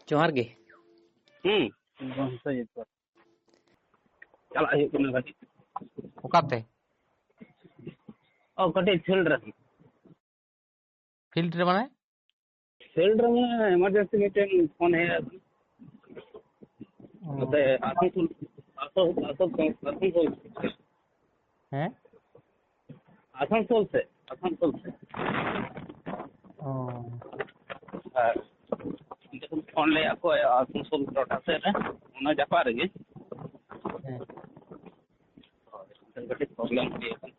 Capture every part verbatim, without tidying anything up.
ᱡᱚᱦᱟᱨ ᱜᱮ᱾ ᱦᱩᱸ᱾ ᱪᱟᱞᱟᱜ ᱦᱩᱭᱩᱜ ᱠᱟᱱᱟ ᱠᱟᱹᱴᱤᱡ᱾ ᱚᱠᱟᱛᱮ? ᱚ, ᱠᱟᱹᱴᱤᱡ ᱯᱷᱤᱞᱰ ᱨᱮ᱾ ᱯᱷᱤᱞᱰ ᱨᱮ ᱢᱟᱱᱮ? ᱯᱷᱤᱞᱰ ᱨᱮ ᱢᱟᱱᱮ ᱮᱢᱟᱨᱡᱮᱱᱥᱤ ᱢᱤᱫᱴᱮᱱ ᱯᱷᱳᱱ ᱦᱮᱡ ᱟᱠᱟᱱᱟ᱾ ᱱᱚᱛᱮ ᱟᱥᱟᱱᱥᱳᱞ, ᱟᱥᱟᱱᱥᱳᱞ, ᱟᱥᱟᱱᱥᱳᱞ, ᱦᱮᱸ? ᱟᱥᱟᱱᱥᱳᱞ ᱥᱮᱫ, ᱟᱥᱟᱱᱥᱳᱞ ᱥᱮᱫ᱾ ᱚ᱾ ᱟᱨ ᱚᱱᱛᱮ ᱠᱷᱚᱱ ᱯᱷᱳᱱ ᱞᱮᱫᱼᱟ ᱠᱚ ᱟᱥᱟᱱᱥᱳᱞ ᱴᱚᱴᱷᱟ ᱥᱮᱫ ᱨᱮ, ᱚᱱᱟ ᱡᱟᱯᱟᱜ ᱨᱮᱜᱮ᱾ ᱦᱮᱸ᱾ ᱦᱳᱭ, ᱚᱱᱛᱮ ᱠᱟᱹᱴᱤᱡ ᱯᱨᱚᱵᱞᱮᱢ ᱦᱩᱭ ᱟᱠᱟᱱᱟ᱾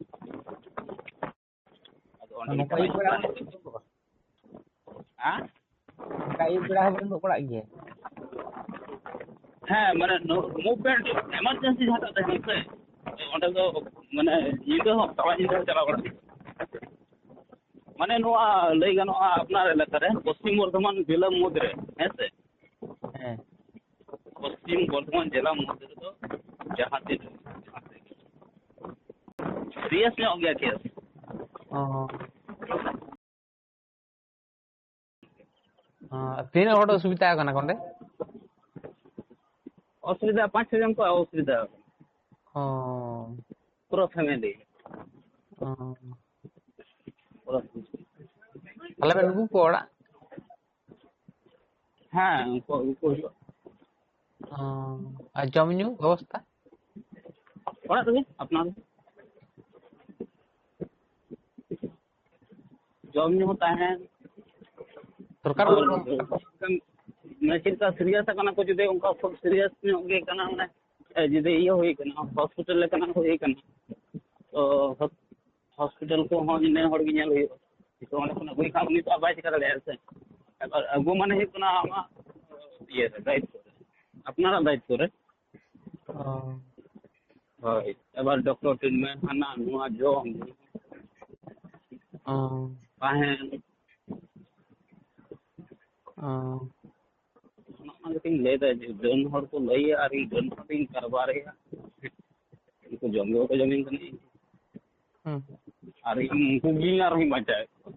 ᱟᱫᱚ ᱚᱸᱰᱮ ᱜᱮ ᱱᱚᱝᱠᱟ ᱪᱟᱞᱟᱜ ᱟᱹᱭᱩᱵ ᱦᱩᱭᱩᱜ ᱵᱮᱲᱟ ᱠᱟᱱᱟ᱾ ᱦᱚᱸ ᱵᱚᱱᱫᱚ ᱠᱚᱜᱼᱟ? ᱦᱮᱸ? ᱱᱚᱝᱠᱟ ᱟᱹᱭᱩᱵ ᱵᱮᱲᱟ ᱦᱚᱸ ᱵᱚᱱ ᱫᱚ ᱠᱚᱲᱟᱜ ᱜᱮᱭᱟ? ᱦᱮᱸ, ᱢᱟᱱᱮ ᱢᱩᱵᱷᱢᱮᱱᱴ ᱮᱢᱟᱨᱡᱮᱱᱥᱤ ᱡᱟᱦᱟᱸᱴᱟᱜ ᱛᱟᱦᱮᱱᱟ ᱥᱮ, ᱚᱸᱰᱮ ᱫᱚ ᱢᱟᱱᱮ ᱧᱤᱫᱟᱹ ᱦᱚᱸ, ᱛᱟᱞᱟ ᱧᱤᱫᱟᱹ ᱦᱚᱸ ᱪᱟᱞᱟᱣ ᱵᱟᱲᱟᱜ ᱦᱩᱭᱩᱜᱼᱟ᱾ ᱢᱟᱱᱮ ᱱᱚᱣᱟ ᱞᱟᱹᱭ ᱜᱟᱱᱚᱜᱼᱟ ᱟᱯᱱᱟᱨ ᱮᱞᱟᱠᱟ ᱨᱮ ᱯᱚᱥᱪᱤᱢ ᱵᱚᱨᱫᱷᱚᱢᱟᱱ ᱡᱮᱞᱟ ᱢᱩᱫᱽ ᱨᱮ, ᱦᱮᱸ ᱥᱮ? ᱦᱮᱸ᱾ ᱯᱚᱥᱪᱤᱢ ᱵᱚᱨᱫᱷᱚᱢᱟᱱ ᱡᱮᱞᱟ ᱢᱩᱫᱽ ᱨᱮᱫᱚ ᱡᱟᱦᱟᱸ ᱛᱤᱱ ᱥᱤᱨᱤᱭᱟᱥ ᱧᱚᱜ ᱜᱮᱭᱟ ᱠᱮᱥ᱾ ᱚ᱾ ᱚ, ᱛᱤᱱᱟᱹᱜ ᱦᱚᱲ ᱚᱥᱩᱵᱤᱫᱷᱟ ᱟᱠᱟᱱᱟ ᱠᱚ ᱚᱸᱰᱮ? ᱚᱥᱩᱵᱤᱫᱷᱟ ᱯᱟᱸᱪ ᱪᱷᱚ ᱡᱚᱱ ᱠᱚ ᱚᱥᱩᱵᱤᱫᱷᱟ ᱟᱠᱟᱱᱟ᱾ ᱚ᱾ ᱯᱩᱨᱟᱹ ᱯᱷᱮᱢᱮᱞᱤ᱾ ᱚ᱾ ᱯᱩᱨᱟᱹ ᱯᱷᱮᱢᱮᱞᱤ᱾ ᱛᱟᱦᱞᱮ ᱵᱮᱱ ᱟᱹᱜᱩ ᱠᱚᱣᱟ ᱚᱲᱟᱜ? ᱦᱮᱸ, ᱩᱱᱠᱩ ᱟᱹᱜᱩ ᱠᱚ ᱦᱩᱭᱩᱜᱼᱟ᱾ ᱚ᱾ ᱟᱨ ᱡᱚᱢ ᱧᱩ ᱵᱮᱵᱚᱥᱛᱷᱟ? ᱚᱲᱟᱜ ᱨᱮᱜᱮ ᱟᱯᱱᱟᱨ᱾ ᱡᱚᱢ ᱧᱩ ᱛᱟᱦᱮᱱ᱾ ᱥᱚᱨᱠᱟᱨ ᱢᱟᱱᱮ ᱪᱮᱫ ᱞᱮᱠᱟ ᱥᱤᱨᱤᱭᱟᱥ ᱟᱠᱟᱱᱟ ᱠᱚ, ᱡᱩᱫᱤ ᱚᱱᱠᱟ ᱠᱷᱩᱵ ᱥᱤᱨᱤᱭᱟᱥ ᱧᱚᱜ ᱜᱮ ᱠᱟᱱᱟ, ᱢᱟᱱᱮ ᱡᱩᱫᱤ ᱤᱭᱟᱹ ᱦᱩᱭ ᱠᱟᱱᱟ, ᱦᱚᱥᱯᱤᱴᱟᱞ ᱞᱮᱠᱟᱱᱟᱜ ᱦᱩᱭ ᱠᱟᱱᱟ, ᱛᱚ ᱦᱚᱥᱯᱤᱴᱟᱞ ᱠᱚᱦᱚᱸ ᱤᱱᱟᱹ ᱦᱚᱲ ᱜᱮ ᱧᱮᱞ ᱦᱩᱭᱩᱜᱼᱟ᱾ ᱛᱚ ᱚᱸᱰᱮ ᱠᱷᱚᱱ ᱟᱹᱜᱩᱭ ᱠᱷᱟᱱ ᱩᱱᱤ ᱛᱚ ᱟᱨ ᱵᱟᱭ ᱪᱤᱠᱟ ᱫᱟᱲᱮᱭᱟᱜᱼᱟ ᱥᱮ᱾ ᱟᱹᱜᱩ ᱢᱟᱱᱮ ᱦᱩᱭᱩᱜ ᱠᱟᱱᱟ ᱟᱢᱟᱜ ᱤᱭᱟᱹ ᱨᱮ, ᱫᱟᱭᱤᱛᱛᱚ ᱨᱮ, ᱟᱯᱱᱟᱨᱟᱜ ᱫᱟᱭᱤᱛᱛᱚ ᱨᱮ᱾ ᱚ᱾ ᱦᱳᱭ, ᱟᱵᱟᱨ ᱰᱚᱠᱴᱚᱨ ᱴᱨᱤᱴᱢᱮᱱᱴ, ᱦᱟᱱᱟ ᱱᱚᱣᱟ ᱡᱚᱢ᱾ ᱚ᱾ ᱛᱟᱦᱮᱱ᱾ ᱚ᱾ ᱚᱱᱟ ᱜᱮᱛᱚᱧ ᱞᱟᱹᱭᱫᱟ ᱡᱮ ᱰᱟᱹᱱ ᱦᱚᱲ ᱠᱚ ᱞᱟᱹᱭᱟ ᱟᱨ ᱤᱧ ᱰᱟᱹᱱ ᱦᱚᱲ ᱛᱤᱧ ᱠᱟᱨᱵᱟᱨᱮᱜᱼᱟ᱾ ᱩᱱᱠᱩ ᱡᱚᱢ ᱜᱮ ᱵᱟᱠᱚ ᱡᱚᱢᱤᱧ ᱠᱟᱱᱟ᱾ ᱦᱩᱸ᱾ ᱟᱨ ᱤᱧ ᱩᱱᱠᱩ ᱜᱮ ᱟᱨᱦᱚᱸᱧ ᱵᱟᱧᱪᱟᱣᱮᱫ ᱠᱚᱣᱟ᱾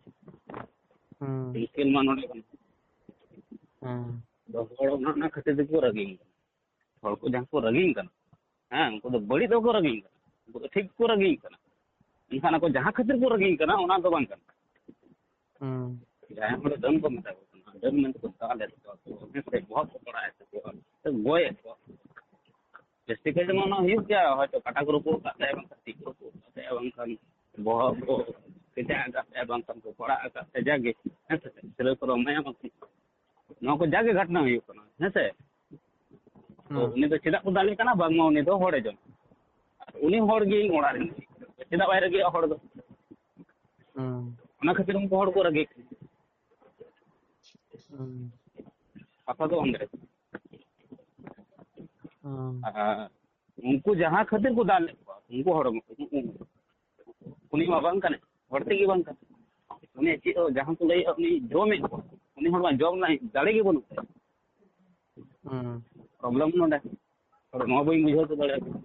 ᱦᱩᱸ᱾ ᱢᱩᱥᱠᱤᱞ ᱢᱟ ᱱᱚᱰᱮ ᱠᱟᱱᱟ᱾ ᱦᱩᱸ᱾ ᱫᱚ ᱦᱚᱲ ᱚᱱᱟ, ᱚᱱᱟ ᱠᱷᱟᱹᱛᱤᱨ ᱛᱮᱠᱚ ᱨᱟᱹᱜᱤᱧ ᱠᱟᱱᱟ᱾ ᱦᱚᱲ ᱠᱚ ᱡᱟᱦᱟᱸ ᱠᱚ ᱨᱟᱹᱜᱤᱧ ᱠᱟᱱᱟ, ᱦᱮᱸ, ᱩᱱᱠᱩ ᱫᱚ ᱵᱟᱹᱲᱤᱡ ᱫᱚ ᱵᱟᱠᱚ ᱨᱟᱹᱜᱤᱧ ᱠᱟᱱᱟ, ᱩᱱᱠᱩ ᱫᱚ ᱴᱷᱤᱠ ᱠᱚ ᱨᱟᱹᱜᱤᱧ ᱠᱟᱱᱟ᱾ ᱢᱮᱱᱠᱷᱟᱱ ᱟᱠᱚ ᱡᱟᱦᱟᱸ ᱠᱷᱟᱹᱛᱤᱨ ᱠᱚ ᱨᱟᱹᱜᱤᱧ ᱠᱟᱱᱟ, ᱚᱱᱟ ᱫᱚ ᱵᱟᱝ ᱠᱟᱱᱟ᱾ ᱦᱩᱸ ᱡᱟᱦᱟᱸᱭ ᱦᱚᱲ ᱰᱟᱹᱱ ᱠᱚ ᱢᱮᱛᱟ ᱠᱚ ᱠᱟᱱᱟ, ᱰᱟᱹᱱ ᱢᱮᱱᱛᱮ ᱠᱚ ᱫᱟᱞᱮᱫ ᱠᱚᱣᱟ ᱠᱚ, ᱦᱮᱸ ᱥᱮ, ᱵᱚᱦᱚᱜ ᱠᱚ ᱯᱟᱲᱟᱜ ᱮᱫ ᱛᱟᱠᱚᱣᱟ, ᱥᱮ ᱜᱚᱡ ᱮᱫ ᱠᱚᱣᱟ᱾ ᱡᱟᱹᱥᱛᱤ ᱠᱟᱭᱛᱮ ᱱᱚᱣᱟ ᱦᱩᱭᱩᱜ ᱜᱮᱭᱟ, ᱦᱚᱭᱛᱳ ᱠᱟᱴᱟ ᱠᱚ ᱨᱟᱹᱯᱩᱫ ᱟᱠᱟᱫ ᱛᱟᱭᱟ, ᱵᱟᱝᱠᱷᱟᱱ ᱛᱤ ᱠᱚ ᱨᱟᱹᱯᱩᱫ ᱟᱠᱟᱫ ᱛᱟᱭᱟ, ᱵᱟᱝᱠᱷᱟᱱ ᱵᱚᱦᱚᱜ ᱠᱚ ᱠᱮᱪᱟᱜ ᱟᱠᱟᱫ ᱛᱟᱭᱟ, ᱵᱟᱝᱠᱷᱟᱱ ᱠᱚ ᱯᱟᱲᱟᱜ ᱟᱠᱟᱫ ᱛᱟᱭᱟ, ᱡᱟᱜᱮ, ᱦᱮᱸ ᱥᱮ, ᱥᱤᱞᱟᱹ ᱠᱚ ᱨᱚᱜ ᱮᱢᱟᱭᱟ, ᱵᱟᱝᱠᱷᱟᱱ ᱱᱚᱣᱟ ᱠᱚ ᱡᱟᱜᱮ ᱜᱷᱚᱴᱚᱱᱟ ᱦᱩᱭᱩᱜ ᱠᱟᱱᱟ, ᱦᱮᱸ ᱥᱮ᱾ ᱛᱚ ᱦᱩᱸ ᱩᱱᱤ ᱫᱚ ᱪᱮᱫᱟᱜ ᱠᱚ ᱫᱟᱞᱮ ᱠᱟᱱᱟ? ᱵᱟᱝᱢᱟ ᱩᱱᱤ ᱫᱚ ᱦᱚᱲᱮ ᱡᱚᱢ, ᱟᱨ ᱩᱱᱤ ᱦᱚᱲ ᱜᱮ ᱤᱧ ᱚᱲᱟᱜ ᱨᱮᱱ, ᱪᱮᱫᱟᱜ ᱵᱟᱭ ᱨᱟᱹᱜᱤᱜᱼᱟ ᱦᱚᱲ ᱫᱚ? ᱦᱩᱸ ᱚᱱᱟ ᱠᱷᱟᱹᱛᱤᱨ ᱩᱱᱠᱩ ᱦᱚᱲ ᱠᱚ ᱨᱟᱹᱜᱤ ᱠᱟᱱᱟ᱾ ᱦᱩᱸ ᱠᱟᱛᱷᱟ ᱫᱚ ᱚᱸᱰᱮ᱾ ᱦᱩᱸ ᱟᱨ ᱩᱱᱠᱩ ᱡᱟᱦᱟᱸ ᱠᱷᱟᱹᱛᱤᱨ ᱠᱚ ᱫᱟᱞᱮᱫ ᱠᱚᱣᱟ, ᱩᱱᱠᱩ ᱦᱚᱲ, ᱩᱱᱤ ᱢᱟ ᱵᱟᱝ ᱠᱟᱱᱟᱭ, ᱦᱚᱲ ᱛᱮᱜᱮ ᱵᱟᱝ ᱠᱟᱱᱟᱭ᱾ ᱩᱱᱤ ᱪᱮᱫ ᱡᱟᱦᱟᱸ ᱠᱚ ᱞᱟᱹᱭᱮᱫᱼᱟ, ᱩᱱᱤ ᱡᱚᱢᱮᱫ ᱠᱚᱣᱟ, ᱩᱱᱤ ᱦᱚᱲ ᱢᱟ ᱡᱚᱢ ᱨᱮᱱᱟᱜ ᱫᱟᱲᱮ ᱜᱮ ᱵᱟᱹᱱᱩᱜ ᱛᱟᱭᱟ᱾ ᱦᱩᱸ ᱯᱨᱚᱵᱞᱮᱢ ᱱᱚᱰᱮ᱾ ᱦᱚᱲ ᱱᱚᱣᱟ ᱵᱟᱹᱧ ᱵᱩᱡᱷᱟᱹᱣ ᱦᱚᱪᱚ ᱫᱟᱲᱮᱭᱟᱜ ᱠᱟᱱᱟ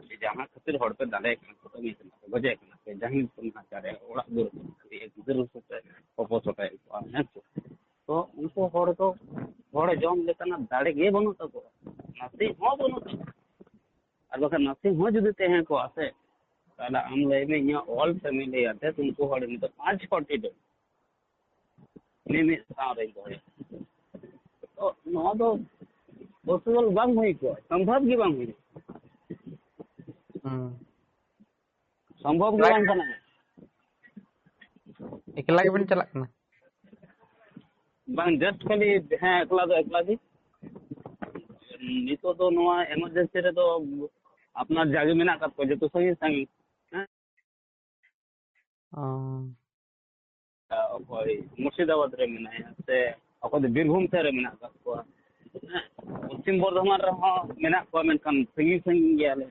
ᱡᱮ ᱡᱟᱦᱟᱸ ᱠᱷᱟᱹᱛᱤᱨ ᱦᱚᱲ ᱯᱮ ᱫᱟᱞᱮ ᱠᱟᱱᱟ, ᱠᱩᱴᱟᱹᱢᱮ ᱠᱟᱱᱟ ᱯᱮ, ᱜᱚᱡᱮ ᱠᱟᱱᱟ ᱯᱮ, ᱡᱟᱦᱟᱸᱭ ᱠᱚ ᱱᱟᱦᱟᱪᱟᱨᱮ, ᱚᱲᱟᱜ ᱫᱩᱣᱟᱹᱨ ᱠᱚ ᱠᱷᱟᱹᱛᱤᱨ, ᱜᱤᱫᱽᱨᱟᱹ ᱥᱟᱶᱛᱮ ᱚᱯᱚᱥᱚᱴᱟᱭᱮᱫ ᱠᱚᱣᱟ, ᱦᱮᱸ ᱥᱮ? ᱛᱚ ᱩᱱᱠᱩ ᱦᱚᱲ ᱫᱚ ᱦᱚᱲ ᱡᱚᱢ ᱞᱮᱠᱟᱱᱟᱜ ᱫᱟᱲᱮ ᱜᱮ ᱵᱟᱹᱱᱩᱜ ᱛᱟᱠᱚᱣᱟ, ᱱᱟᱥᱮ ᱦᱚᱸ ᱵᱟᱹᱱᱩᱜ ᱛᱟᱠᱚᱣᱟ᱾ ᱟᱨ ᱵᱟᱠᱷᱟᱱ ᱱᱟᱥᱮ ᱦᱚᱸ ᱡᱩᱫᱤ ᱛᱟᱦᱮᱸ ᱠᱚᱜᱼᱟ ᱥᱮ, ᱛᱟᱦᱚᱞᱮ ᱟᱢ ᱞᱟᱹᱭ ᱢᱮ, ᱤᱧᱟᱹᱜ ᱚᱞ ᱯᱷᱮᱢᱤᱞᱤ ᱟᱛᱮ ᱩᱱᱠᱩ ᱦᱚᱲ ᱱᱤᱛᱚᱜ ᱯᱟᱸᱪ ᱪᱷᱚᱴᱤ ᱫᱚ ᱢᱤᱢᱤᱫ ᱥᱟᱶ ᱨᱮᱧ ᱫᱚᱦᱚᱭᱟ᱾ ᱛᱚ ᱱᱚᱣᱟ ᱫᱚ ᱯᱚᱥᱤᱵᱚᱞ ᱵᱟᱝ ᱦᱩᱭ ᱠᱚᱜᱼᱟ, ᱥᱚᱢᱵᱷᱚᱵ ᱜᱮ ᱵᱟᱝ ᱦᱩᱭ ᱠᱚᱜᱼᱟ, ᱦᱩᱸ ᱥᱚᱢᱵᱷᱚᱵ ᱜᱮ ᱵᱟᱝ ᱠᱟᱱᱟ᱾ ᱮᱠᱞᱟ ᱜᱮᱵᱮᱱ ᱪᱟᱞᱟᱜ ᱠᱟᱱᱟ? ᱵᱟᱝ, ᱡᱟᱥᱴ ᱠᱷᱟᱹᱞᱤ, ᱦᱮᱸ, ᱮᱠᱞᱟ ᱫᱚ ᱮᱠᱞᱟ ᱜᱮ᱾ ᱱᱤᱛᱚᱜ ᱫᱚ ᱱᱚᱣᱟ ᱮᱢᱟᱨᱡᱮᱱᱥᱤ ᱨᱮᱫᱚ ᱟᱯᱱᱟᱨ ᱡᱟᱜᱮ ᱢᱮᱱᱟᱜ ᱟᱠᱟᱫ ᱠᱚᱣᱟ, ᱡᱚᱛᱚ ᱥᱟᱺᱜᱤᱧ ᱥᱟᱺᱜᱤᱧ, ᱦᱮᱸ᱾ ᱚ ᱚᱠᱚᱭ ᱢᱩᱨᱥᱤᱫᱟᱵᱟᱫᱽ ᱨᱮ ᱢᱮᱱᱟᱭᱟ, ᱥᱮ ᱚᱠᱚᱭ ᱫᱚ ᱵᱤᱨᱵᱷᱩᱢ ᱥᱮᱫ ᱨᱮ ᱢᱮᱱᱟᱜ ᱟᱠᱟᱫ ᱠᱚᱣᱟ, ᱦᱮᱸ᱾ ᱯᱚᱥᱪᱤᱢ ᱵᱚᱨᱫᱷᱚᱢᱟᱱ ᱨᱮᱦᱚᱸ ᱢᱮᱱᱟᱜ ᱠᱚᱣᱟ, ᱢᱮᱱᱠᱷᱟᱱ ᱥᱟᱺᱜᱤᱧ ᱥᱟᱺᱜᱤᱧ ᱜᱮᱭᱟᱞᱮ᱾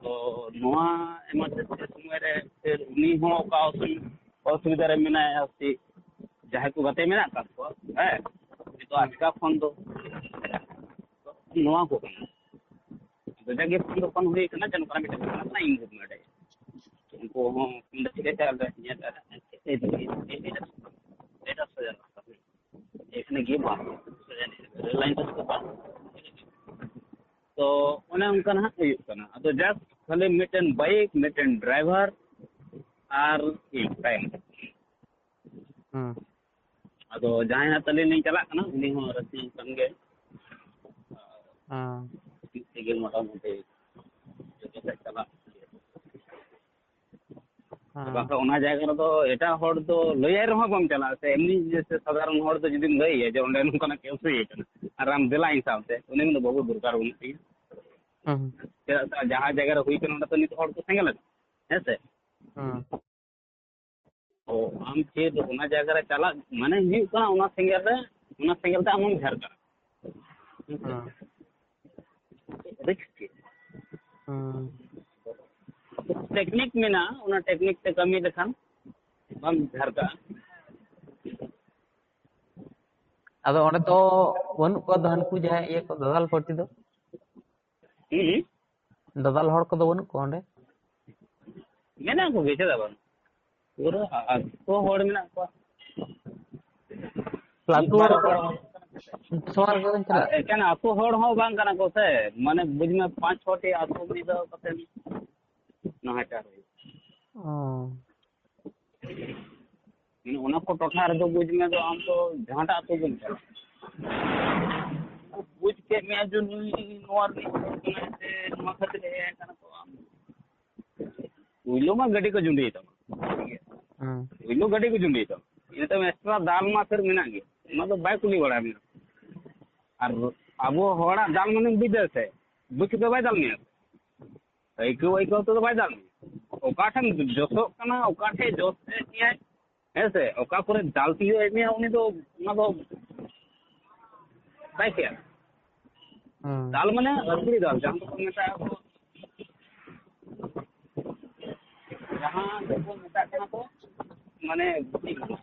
ᱛᱚ ᱱᱚᱣᱟ ᱮᱢᱟᱨᱡᱮᱱᱥᱤ ᱥᱚᱢᱚᱭ ᱨᱮ ᱯᱷᱤᱨ ᱩᱱᱤ ᱦᱚᱸ ᱚᱠᱟ ᱚᱥᱩᱵᱤ-, ᱚᱥᱩᱵᱤᱫᱷᱟ ᱨᱮ ᱢᱮᱱᱟᱭᱟ, ᱥᱮ ᱡᱟᱦᱟᱸᱭ ᱠᱚ ᱜᱟᱛᱮ ᱢᱮᱱᱟᱜ ᱟᱠᱟᱫ ᱠᱚᱣᱟ, ᱦᱮᱸ, ᱩᱱᱤ ᱫᱚ ᱟᱪᱠᱟ ᱯᱷᱳᱱ ᱫᱚ ᱱᱚᱣᱟ ᱠᱚ ᱠᱟᱱᱟ᱾ ᱟᱫᱚ ᱡᱟᱜᱮ ᱯᱷᱳᱱ ᱫᱚ ᱯᱷᱳᱱ ᱦᱩᱭ ᱠᱟᱱᱟ, ᱡᱮ ᱱᱚᱝᱠᱟᱱᱟᱜ ᱢᱤᱫᱴᱮᱱ ᱜᱷᱚᱴᱚᱱᱟ ᱠᱟᱱᱟ, ᱤᱧ ᱵᱟᱹᱧ ᱵᱟᱰᱟᱭᱟ᱾ ᱩᱱᱠᱩ ᱦᱚᱸ ᱢᱮᱱᱫᱟ, ᱴᱷᱤᱠ ᱟᱪᱷᱮ, ᱟᱞᱮ ᱧᱮᱞ ᱮᱫᱟ, ᱮᱭ ᱫᱚ, ᱮᱭ ᱫᱚ, ᱮᱭ ᱫᱚ ᱥᱚᱡᱟ ᱨᱟᱥᱛᱟ ᱠᱟᱱᱟ᱾ ᱜᱮ ᱵᱟᱝ, ᱨᱮᱞ ᱞᱟᱭᱤᱱ ᱨᱮ ᱵᱟᱝ᱾ ᱛᱚ ᱚᱱᱮ ᱚᱱᱠᱟ ᱱᱟᱦᱟᱜ ᱦᱩᱭᱩᱜ ᱠᱟᱱᱟ᱾ ᱟᱫᱚ ᱡᱟᱠ, ᱠᱷᱟᱹᱞᱤ ᱢᱤᱫᱴᱮᱱ ᱵᱟᱭᱤᱠ, ᱢᱤᱫᱴᱮᱱ ᱰᱨᱟᱭᱵᱷᱟᱨ ᱟᱨ ᱤᱧ ᱛᱟᱭᱚᱢ᱾ ᱦᱩᱸ ᱟᱫᱚ ᱡᱟᱦᱟᱸᱭ ᱦᱟᱸᱜ ᱛᱟᱹᱞᱤᱧ ᱞᱤᱧ ᱪᱟᱞᱟᱜ ᱠᱟᱱᱟ, ᱩᱱᱤ ᱦᱚᱸ ᱨᱟᱹᱥᱤ ᱠᱟᱱ ᱜᱮ᱾ ᱦᱩᱸ ᱢᱤᱫ ᱛᱮᱜᱮ ᱢᱚᱴᱟᱢᱩᱴᱤ ᱡᱚᱛᱚ ᱥᱮᱫ ᱪᱟᱞᱟᱜ᱾ ᱦᱩᱸ ᱵᱟᱠᱷᱟᱱ ᱚᱱᱟ ᱡᱟᱭᱜᱟ ᱨᱮᱫᱚ ᱮᱴᱟᱜ ᱦᱚᱲ ᱫᱚ ᱞᱟᱹᱭᱟᱭ ᱨᱮᱦᱚᱸ ᱵᱟᱢ ᱪᱟᱞᱟᱜᱼᱟ ᱥᱮ, ᱮᱢᱱᱤ ᱡᱮᱥᱮ ᱥᱟᱫᱷᱟᱨᱚᱱ ᱦᱚᱲ ᱫᱚ ᱡᱩᱫᱤᱢ ᱞᱟᱹᱭᱟᱭᱟ ᱡᱮ ᱚᱸᱰᱮ ᱱᱚᱝᱠᱟᱱᱟᱜ ᱠᱮᱥ ᱦᱩᱭ ᱟᱠᱟᱱᱟ ᱟᱨ ᱟᱢ ᱫᱮᱞᱟ ᱤᱧ ᱥᱟᱶᱛᱮ, ᱩᱱᱤ ᱢᱮᱱᱫᱟ, "ᱵᱟᱹᱵᱩ, ᱫᱚᱨᱠᱟᱨ ᱵᱟᱹᱱᱩᱜ ᱛᱤᱧᱟ", ᱦᱩᱸ ᱪᱮᱫᱟᱜ ᱥᱮ ᱡᱟᱦᱟᱸ ᱡᱟᱭᱜᱟ ᱨᱮ ᱦᱩᱭ ᱠᱟᱱᱟ ᱚᱸᱰᱮ ᱛᱚ ᱱᱤᱛ ᱦᱚᱲ ᱠᱚ ᱥᱮᱸᱜᱮᱞ ᱟᱠᱟᱱᱟ, ᱦᱮᱸ ᱥᱮ? ᱦᱩᱸ ᱚ, ᱟᱢ ᱪᱮᱫ ᱚᱱᱟ ᱡᱟᱭᱜᱟ ᱨᱮ ᱪᱟᱞᱟᱜ ᱢᱟᱱᱮ ᱦᱩᱭᱩᱜ ᱠᱟᱱᱟ ᱚᱱᱟ ᱥᱮᱸᱜᱮᱞ ᱨᱮ, ᱚᱱᱟ ᱥᱮᱸᱜᱮᱞ ᱛᱮ ᱟᱢᱮᱢ ᱡᱷᱟᱨᱠᱟᱜᱼᱟ᱾ ᱦᱩᱸ ᱨᱤᱥᱠ ᱦᱩᱸ ᱴᱮᱠᱱᱤᱠ ᱢᱮᱱᱟᱜᱼᱟ, ᱚᱱᱟ ᱴᱮᱠᱱᱤᱠ ᱛᱮ ᱠᱟᱹᱢᱤ ᱞᱮᱠᱷᱟᱱ ᱵᱟᱢ ᱡᱷᱟᱨᱠᱟᱜᱼᱟ᱾ ᱟᱫᱚ ᱚᱸᱰᱮ ᱫᱚ ᱵᱟᱹᱱᱩᱜ ᱠᱚᱣᱟ ᱫᱚ ᱦᱟᱱᱠᱩ ᱡᱟᱦᱟᱸᱭ ᱤᱭᱟᱹ ᱠᱚ ᱫᱟᱫᱟᱞ ᱯᱟᱨᱴᱤ ᱫᱚ? ᱦᱩᱸ, ᱫᱟᱫᱟᱞ ᱦᱚᱲ ᱠᱚᱫᱚ ᱵᱟᱹᱱᱩᱜ ᱠᱚᱣᱟ ᱚᱸᱰᱮ? ᱢᱮᱱᱟᱜ ᱠᱚᱜᱮ, ᱪᱮᱫᱟᱜ ᱵᱟᱝ? ᱯᱩᱨᱟᱹ ᱟᱹᱛᱩ ᱦᱚᱲ ᱢᱮᱱᱟᱜ ᱠᱚᱣᱟ᱾ ᱟᱹᱛᱩ ᱦᱚᱲ ᱠᱚ ᱥᱚᱢᱟᱱ ᱠᱚ ᱪᱟᱞᱟᱜ? ᱮᱠᱮᱱ ᱟᱹᱛᱩ ᱦᱚᱲ ᱦᱚᱸ ᱵᱟᱝ ᱠᱟᱱᱟ ᱠᱚ ᱥᱮ, ᱢᱟᱱᱮ ᱵᱩᱡᱽ ᱢᱮ ᱯᱟᱸᱪ ᱪᱷᱚᱴᱤ ᱟᱹᱛᱩ ᱢᱤᱞᱟᱹᱣ ᱠᱟᱛᱮ ᱱᱟᱦᱟᱪᱟᱨ ᱦᱩᱭᱩᱜᱼᱟ᱾ ᱚ ᱢᱟᱱᱮ ᱚᱱᱟ ᱠᱚ ᱴᱚᱴᱷᱟ ᱨᱮᱫᱚ ᱵᱩᱡᱽ ᱢᱮ ᱫᱚ ᱟᱢ ᱫᱚ ᱡᱟᱦᱟᱸᱴᱟᱜ ᱟᱹᱛᱩ ᱜᱮᱢ ᱪᱟᱞᱟᱜ, ᱵᱩᱡᱽ ᱠᱮᱫ ᱢᱮᱭᱟ ᱡᱮ ᱱᱩᱭ ᱱᱚᱣᱟ ᱨᱤᱱᱤᱡ ᱦᱚᱲ ᱠᱟᱱᱟᱭ ᱥᱮ ᱱᱚᱣᱟ ᱠᱷᱟᱹᱛᱤᱨ ᱦᱮᱡ ᱟᱠᱟᱱᱟ ᱠᱚ, ᱟᱢ ᱯᱩᱭᱞᱩ ᱢᱟ ᱜᱟᱹᱰᱤ ᱠᱚ ᱡᱩᱸᱰᱤᱭ ᱛᱟᱢᱟ, ᱴᱷᱤᱠ ᱜᱮᱭᱟ? ᱦᱩᱸ ᱯᱩᱭᱞᱩ ᱜᱟᱹᱰᱤ ᱠᱚ ᱡᱩᱸᱰᱤᱭ ᱛᱟᱢᱟ, ᱤᱱᱟᱹ ᱛᱟᱭᱚᱢ ᱮᱠᱥᱴᱨᱟ ᱫᱟᱞ ᱢᱟ ᱯᱷᱤᱨ ᱢᱮᱱᱟᱜ ᱜᱮ, ᱚᱱᱟ ᱫᱚ ᱵᱟᱭ ᱠᱩᱞᱤ ᱵᱟᱲᱟ ᱢᱮᱭᱟ᱾ ᱟᱨ ᱟᱵᱚ ᱦᱚᱲᱟᱜ ᱫᱟᱞ ᱢᱟᱱᱮᱢ ᱵᱩᱡᱽ ᱫᱟ ᱥᱮ, ᱵᱩᱡᱽ ᱠᱟᱛᱮ ᱵᱟᱭ ᱫᱟᱞ ᱢᱮᱭᱟ, ᱟᱹᱭᱠᱟᱹᱣ ᱟᱹᱭᱠᱟᱹᱣ ᱛᱮᱫᱚ ᱵᱟᱭ ᱫᱟᱞ ᱢᱮᱭᱟ᱾ ᱚᱠᱟ ᱴᱷᱮᱱ ᱡᱚᱥᱚᱜ ᱠᱟᱱᱟ, ᱚᱠᱟ ᱴᱷᱮᱱ ᱡᱚᱥ ᱮᱫ ᱢᱮᱭᱟᱭ, ᱦᱮᱸ ᱥᱮ, ᱚᱠᱟ ᱠᱚᱨᱮ ᱫᱟᱞ ᱛᱤᱭᱳᱜ ᱮᱫ ᱢᱮᱭᱟ, ᱩᱱᱤ ᱫᱚ ᱚᱱᱟ ᱫᱚ ᱵᱟᱭ ᱠᱮᱭᱟ᱾ ᱦᱩᱸ ᱫᱟᱞ ᱢᱟᱱᱮ ᱟᱹᱛᱠᱤᱨᱤ ᱫᱟᱞ, ᱡᱟᱦᱟᱸ ᱫᱚᱠᱚ ᱢᱮᱛᱟᱜᱼᱟ ᱠᱚ, ᱡᱟᱦᱟᱸ ᱫᱚᱠᱚ ᱢᱮᱛᱟᱜ ᱠᱟᱱᱟ ᱠᱚ, ᱢᱟᱱᱮ ᱪᱮᱫ ᱠᱟᱱᱟ?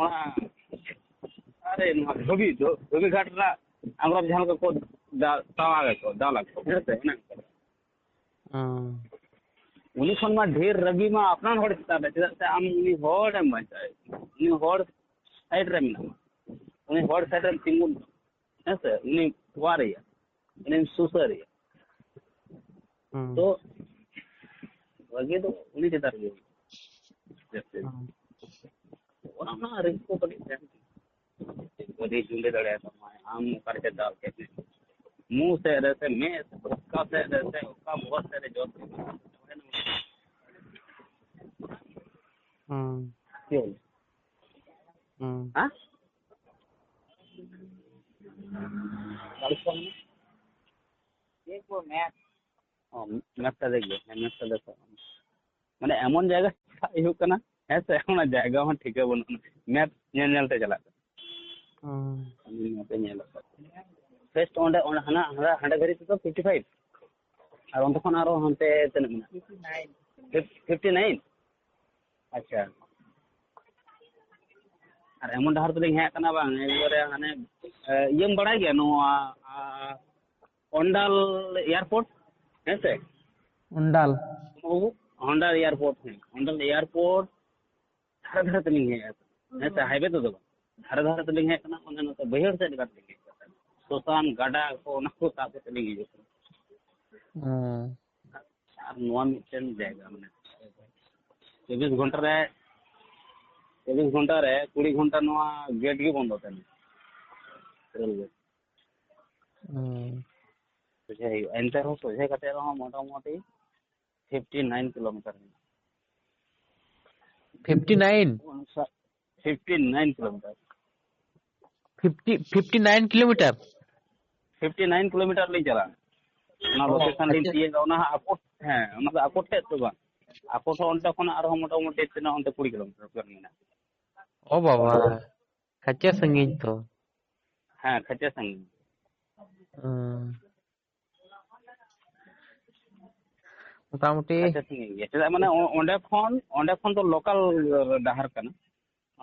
ᱚᱱᱟ, ᱟᱨᱮ, ᱱᱚᱣᱟ ᱫᱷᱩᱵᱤ, ᱫᱷᱩ-, ᱫᱷᱩᱵᱤ ᱜᱷᱟᱴ ᱨᱮᱱᱟᱜ ᱟᱝᱨᱚᱵ ᱡᱟᱦᱟᱸ ᱞᱮᱠᱟ ᱠᱚ ᱫᱟ-, ᱛᱟᱣᱟᱜ ᱟᱠᱚ, ᱫᱟᱞ ᱟᱠᱚ, ᱦᱮᱸ ᱥᱮ? ᱚᱱᱮ ᱚᱱᱠᱟ᱾ ᱦᱩᱸ ᱩᱱᱤ ᱠᱷᱚᱱ ᱢᱟ ᱰᱷᱮᱨ ᱨᱟᱹᱜᱤ ᱢᱟ ᱟᱯᱱᱟᱨ ᱦᱚᱲ ᱪᱮᱛᱟᱱ ᱨᱮ, ᱪᱮᱫᱟᱜ ᱥᱮ ᱟᱢ ᱩᱱᱤ ᱦᱚᱲᱮᱢ ᱵᱟᱧᱪᱟᱣᱮᱫ ᱠᱟᱱᱟ᱾ ᱩᱱᱤ ᱦᱚᱲ ᱥᱟᱭᱤᱰ ᱨᱮ ᱢᱮᱱᱟᱢᱟ, ᱩᱱᱤ ᱦᱚᱲ ᱥᱟᱭᱤᱰ ᱨᱮᱢ ᱛᱤᱸᱜᱩᱱ, ᱦᱮᱸ ᱥᱮ, ᱩᱱᱤ ᱠᱷᱩᱣᱟᱨᱮᱭᱟ, ᱩᱱᱤᱢ ᱥᱩᱥᱟᱹᱨᱮᱭᱟ᱾ ᱦᱩᱸ᱾ ᱛᱚ ᱵᱷᱟᱹᱜᱤ ᱫᱚ ᱩᱱᱤ ᱪᱮᱛᱟᱱ ᱨᱮᱜᱮ ᱦᱩᱭᱩᱜᱼᱟ ᱡᱟᱹᱥᱛᱤ ᱫᱚ᱾ ᱦᱩᱸ᱾ ᱚᱱᱟ ᱚᱱᱟ ᱨᱤᱥᱠ ᱠᱚ ᱠᱟᱹᱴᱤᱡ ᱛᱟᱦᱮᱱ ᱜᱮᱭᱟ᱾ ᱜᱟᱹᱰᱤ ᱡᱩᱞᱮ ᱫᱟᱲᱮᱭᱟᱛᱟᱢᱟᱭ, ᱟᱢ ᱚᱠᱟ ᱨᱮᱪᱚ ᱫᱟᱞ ᱠᱮᱫ ᱢᱮ, ᱢᱩ ᱥᱮᱫ ᱨᱮ ᱥᱮ ᱢᱮᱫ ᱥᱮᱫ, ᱚᱠᱟ ᱥᱮᱫ ᱨᱮ ᱥᱮ ᱚᱠᱟ ᱵᱚᱦᱚᱜ ᱥᱮᱫ ᱨᱮ ᱡᱚᱨ ᱠᱮᱫ ᱢᱮ᱾ ᱦᱩᱸ᱾ ᱪᱮᱫ? ᱦᱩᱸ᱾ ᱦᱮᱸ? ᱪᱟᱞᱤᱥ ᱴᱟᱠᱟ ᱢᱮᱱᱟᱜᱼᱟ? ᱪᱮᱫ ᱠᱚ ᱢᱮᱫ? ᱚ, ᱢᱮᱫᱴᱟ ᱫᱮᱠᱷ ᱞᱮ, ᱦᱮᱸ, ᱢᱮᱫᱴᱟ ᱫᱮᱠᱷ᱾ ᱢᱟᱱᱮ ᱮᱢᱚᱱ ᱡᱟᱭᱜᱟ ᱪᱟᱞᱟᱜ ᱦᱩᱭᱩᱜ ᱠᱟᱱᱟ, ᱦᱮᱸ ᱥᱮ, ᱚᱱᱟ ᱡᱟᱭᱜᱟ ᱦᱚᱸ ᱴᱷᱤᱠᱟᱹ ᱵᱟᱹᱱᱩᱜᱼᱟ, ᱢᱮᱫ ᱧᱮᱞ ᱧᱮᱞ ᱛᱮ ᱪᱟᱞᱟᱜ ᱠᱟᱱᱟ᱾ ᱦᱩᱸ᱾ ᱩᱱᱤ ᱢᱮᱫ ᱮ ᱧᱮᱞ ᱟᱠᱟᱫ᱾ ᱯᱷᱮᱥᱴ ᱚᱸᱰᱮ, ᱚᱸᱰᱮ ᱦᱟᱱᱟ, ᱦᱟᱱᱟ, ᱦᱟᱸᱰᱮ ᱫᱷᱟᱹᱨᱤᱡ ᱛᱮᱫᱚ ᱯᱷᱤᱯᱴᱤ ᱯᱷᱟᱭᱤᱵᱷ, ᱟᱨ ᱚᱸᱰᱮ ᱠᱷᱚᱱ ᱟᱨᱚ ᱦᱟᱱᱛᱮ ᱛᱤᱱᱟᱹᱜ ᱢᱮᱱᱟᱜᱼᱟ? Fifty nine. ᱟᱪᱪᱷᱟ, ᱟᱨ ᱮᱢᱚᱱ ᱰᱟᱦᱟᱨ ᱛᱮᱞᱤᱧ ᱦᱮᱡ ᱟᱠᱟᱱᱟ ᱵᱟᱝ, ᱮᱠᱵᱟᱨᱮ ᱦᱟᱱᱮ, ᱮ, ᱤᱭᱟᱹᱢ ᱵᱟᱲᱟᱭ ᱜᱮᱭᱟ ᱱᱚᱣᱟ, ᱟ, ᱚᱱᱰᱟᱞ ᱮᱭᱟᱨᱯᱳᱨᱴ, ᱦᱮᱸ ᱥᱮ? ᱚᱱᱰᱟᱞ᱾ ᱚᱱᱰᱟᱞ ᱮᱭᱟᱨᱯᱳᱨᱴ, ᱦᱮᱸ, ᱚᱱᱰᱟᱞ ᱮᱭᱟᱨᱯᱳᱨᱴ ᱫᱷᱟᱨᱮ ᱫᱷᱟᱨᱮ ᱛᱮᱞᱤᱧ ᱦᱮᱡ ᱟᱠᱟᱱᱟ, ᱦᱮᱸ ᱥᱮ? ᱦᱟᱭᱣᱮ ᱛᱮᱫᱚ ᱵᱟᱝ, ᱫᱷᱟᱨᱮ ᱫᱷᱟᱨᱮ ᱛᱮᱞᱤᱧ ᱦᱮᱡ ᱟᱠᱟᱱᱟ, ᱚᱱᱮ ᱱᱚᱛᱮ ᱵᱟᱹᱭᱦᱟᱹᱲ ᱥᱮᱫ ᱞᱮᱠᱟ ᱛᱮᱞᱤᱧ ᱦᱮᱡ ᱟᱠᱟᱱᱟ᱾ ᱥᱚᱥᱟᱱ, ᱜᱟᱰᱟ ᱠᱚ, ᱚᱱᱟ ᱠᱚ ᱛᱟᱵ ᱠᱟᱛᱮ ᱞᱤᱧ ᱦᱤᱡᱩᱜ ᱠᱟᱱᱟ᱾ ᱦᱩᱸ᱾ ᱟᱨ ᱱᱚᱣᱟ ᱢᱤᱫᱴᱮᱱ ᱡᱟᱭᱜᱟ, ᱢᱟᱱᱮ ᱪᱚᱵᱵᱤᱥ ᱜᱷᱚᱱᱴᱟ ᱨᱮ, ᱪᱚᱵᱵᱤᱥ ᱜᱷᱚᱱᱴᱟ ᱨᱮ ᱠᱩᱲᱤ ᱜᱷᱚᱱᱴᱟ ᱱᱚᱣᱟ ᱜᱮᱴ ᱜᱮ ᱵᱚᱱᱫᱚ ᱛᱟᱦᱮᱱᱟ, ᱨᱮᱞ ᱜᱮᱴ᱾ ᱦᱩᱸ᱾ ᱥᱚᱡᱷᱮ ᱦᱩᱭᱩᱜᱼᱟ, ᱮᱱᱛᱮ ᱨᱮᱦᱚᱸ ᱥᱚᱡᱷᱮ ᱠᱟᱛᱮ ᱨᱮᱦᱚᱸ ᱢᱚᱴᱟᱢᱩᱴᱤ ᱯᱷᱤᱯᱴᱤ ᱱᱟᱭᱤᱱ ᱠᱤᱞᱳᱢᱤᱴᱟᱨ ᱢᱮᱱᱟᱜᱼᱟ᱾ Fifty nine? Fifty nine kilometre. Fifty, fifty nine kilometre? Fifty nine kilometre ᱞᱤᱧ ᱪᱟᱞᱟᱜᱼᱟ᱾ ᱚᱱᱟ ᱚ, ᱞᱳᱠᱮᱥᱚᱱ ᱞᱤᱧ ᱟᱪᱪᱷᱟ᱾ ᱛᱤᱭᱟᱹᱜᱟ, ᱚᱱᱟ ᱦᱚᱸ ᱟᱠᱚ, ᱦᱮᱸ, ᱚᱱᱟ ᱫᱚ ᱟᱠᱚ ᱴᱷᱮᱡ ᱫᱚ ᱵᱟᱝ, ᱟᱠᱚ ᱴᱷᱮᱱ ᱚᱸᱰᱮ ᱠᱷᱚᱱᱟᱜ ᱟᱨᱦᱚᱸ ᱢᱚᱴᱟᱢᱩᱴᱤ ᱛᱤᱱᱟᱹᱜ ᱚᱱᱛᱮ ᱠᱩᱲᱤ ᱠᱤᱞᱳᱢᱤᱴᱟᱨ ᱜᱟᱱ ᱢᱮᱱᱟᱜᱼᱟ᱾ ᱚ ᱵᱟᱵᱟ, ᱠᱷᱟᱪᱮ ᱥᱟᱺᱜᱤᱧ ᱛᱚ᱾ ᱦᱮᱸ, ᱠᱷᱟᱪᱮ ᱥᱟᱺᱜᱤᱧ᱾ ᱦᱩᱸ᱾ ᱢᱚᱴᱟᱢᱩᱴᱤ᱾ ᱠᱷᱟᱪᱮ ᱥᱟᱺᱜᱤᱧ ᱜᱮᱭᱟ, ᱪᱮᱫᱟᱜ ᱢᱟᱱᱮ ᱚ-, ᱚᱸᱰᱮ ᱠᱷᱚᱱ, ᱚᱸᱰᱮ ᱠᱷᱚᱱ ᱫᱚ ᱞᱳᱠᱟᱞ ᱰᱟᱦᱟᱨ ᱠᱟᱱᱟ᱾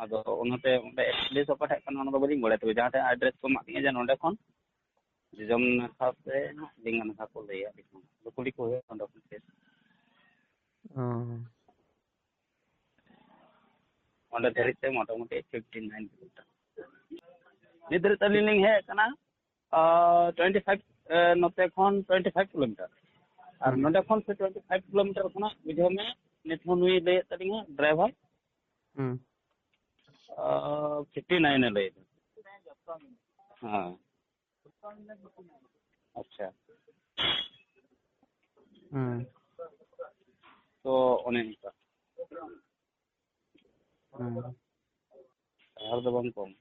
ᱟᱫᱚ ᱚᱱᱟᱛᱮ ᱚᱸᱰᱮ ᱮᱠᱪᱩᱭᱮᱞᱤ ᱚᱠᱟ ᱴᱷᱮᱡ ᱠᱟᱱᱟ ᱚᱱᱟ ᱫᱚ ᱵᱟᱹᱞᱤᱧ ᱵᱟᱲᱟᱭᱟ, ᱛᱚᱵᱮ ᱡᱟᱦᱟᱸ ᱴᱷᱮᱡ ᱮᱰᱨᱮᱥ ᱠᱚ ᱮᱢᱟᱜ ᱞᱤᱧᱟ ᱡᱮ ᱱᱚᱸᱰᱮ ᱠᱷᱚᱱ ᱡᱚᱡᱚᱢ ᱱᱟᱠᱷᱟ ᱥᱮ ᱞᱮᱸᱜᱟ ᱱᱟᱠᱷᱟ ᱠᱚ ᱞᱟᱹᱭᱟ, ᱟᱹᱰᱤ ᱠᱚ ᱠᱩᱞᱤ ᱠᱚ ᱦᱩᱭᱩᱜᱼᱟ ᱚᱸᱰᱮ ᱠᱷᱚᱱ ᱜᱮ᱾ ᱚ᱾ ᱚᱸᱰᱮ ᱫᱷᱟᱹᱨᱤᱡ ᱛᱮ ᱢᱚᱴᱟᱢᱩᱴᱤ ᱯᱷᱤᱯᱴᱤ ᱱᱟᱭᱤᱱ ᱠᱤᱞᱳᱢᱤᱴᱟᱨ᱾ ᱱᱤᱛ ᱫᱷᱟᱹᱨᱤᱡ ᱛᱮ ᱟᱹᱞᱤᱧ ᱞᱤᱧ ᱦᱮᱡ ᱟᱠᱟᱱᱟ ᱴᱩᱭᱮᱱᱴᱤ ᱯᱷᱟᱭᱤᱵᱷ, ᱱᱚᱛᱮ ᱠᱷᱚᱱ ᱴᱩᱭᱮᱱᱴᱤ ᱯᱷᱟᱭᱤᱵᱷ ᱠᱤᱞᱳᱢᱤᱴᱟᱨ᱾ ᱟᱨ ᱱᱚᱰᱮ ᱠᱷᱚᱱ ᱥᱮ ᱴᱩᱭᱮᱱᱴᱤ ᱯᱷᱟᱭᱤᱵᱷ ᱠᱤᱞᱳᱢᱤᱴᱟᱨ ᱠᱷᱚᱱᱟᱜ ᱵᱩᱡᱷᱟᱹᱣ ᱢᱮ, ᱱᱤᱛ ᱦᱚᱸ ᱱᱩᱭ ᱞᱟᱹᱭᱮᱫ ᱛᱟᱹᱞᱤᱧᱟ ᱰᱨᱟᱭᱵᱷᱟᱨ, ᱯᱷᱤᱯᱴᱤ ᱱᱟᱭᱤᱱ ᱮ ᱞᱟᱹᱭᱮᱫᱟ᱾ ᱦᱮᱸ᱾ ᱟᱪᱪᱷᱟ᱾ ᱦᱩᱸ᱾ ᱛᱚ ᱚᱱᱮ ᱚᱱᱠᱟ᱾ ᱦᱩᱸ᱾ ᱰᱟᱦᱟᱨ ᱫᱚ ᱵᱟᱝ ᱠᱚᱢ᱾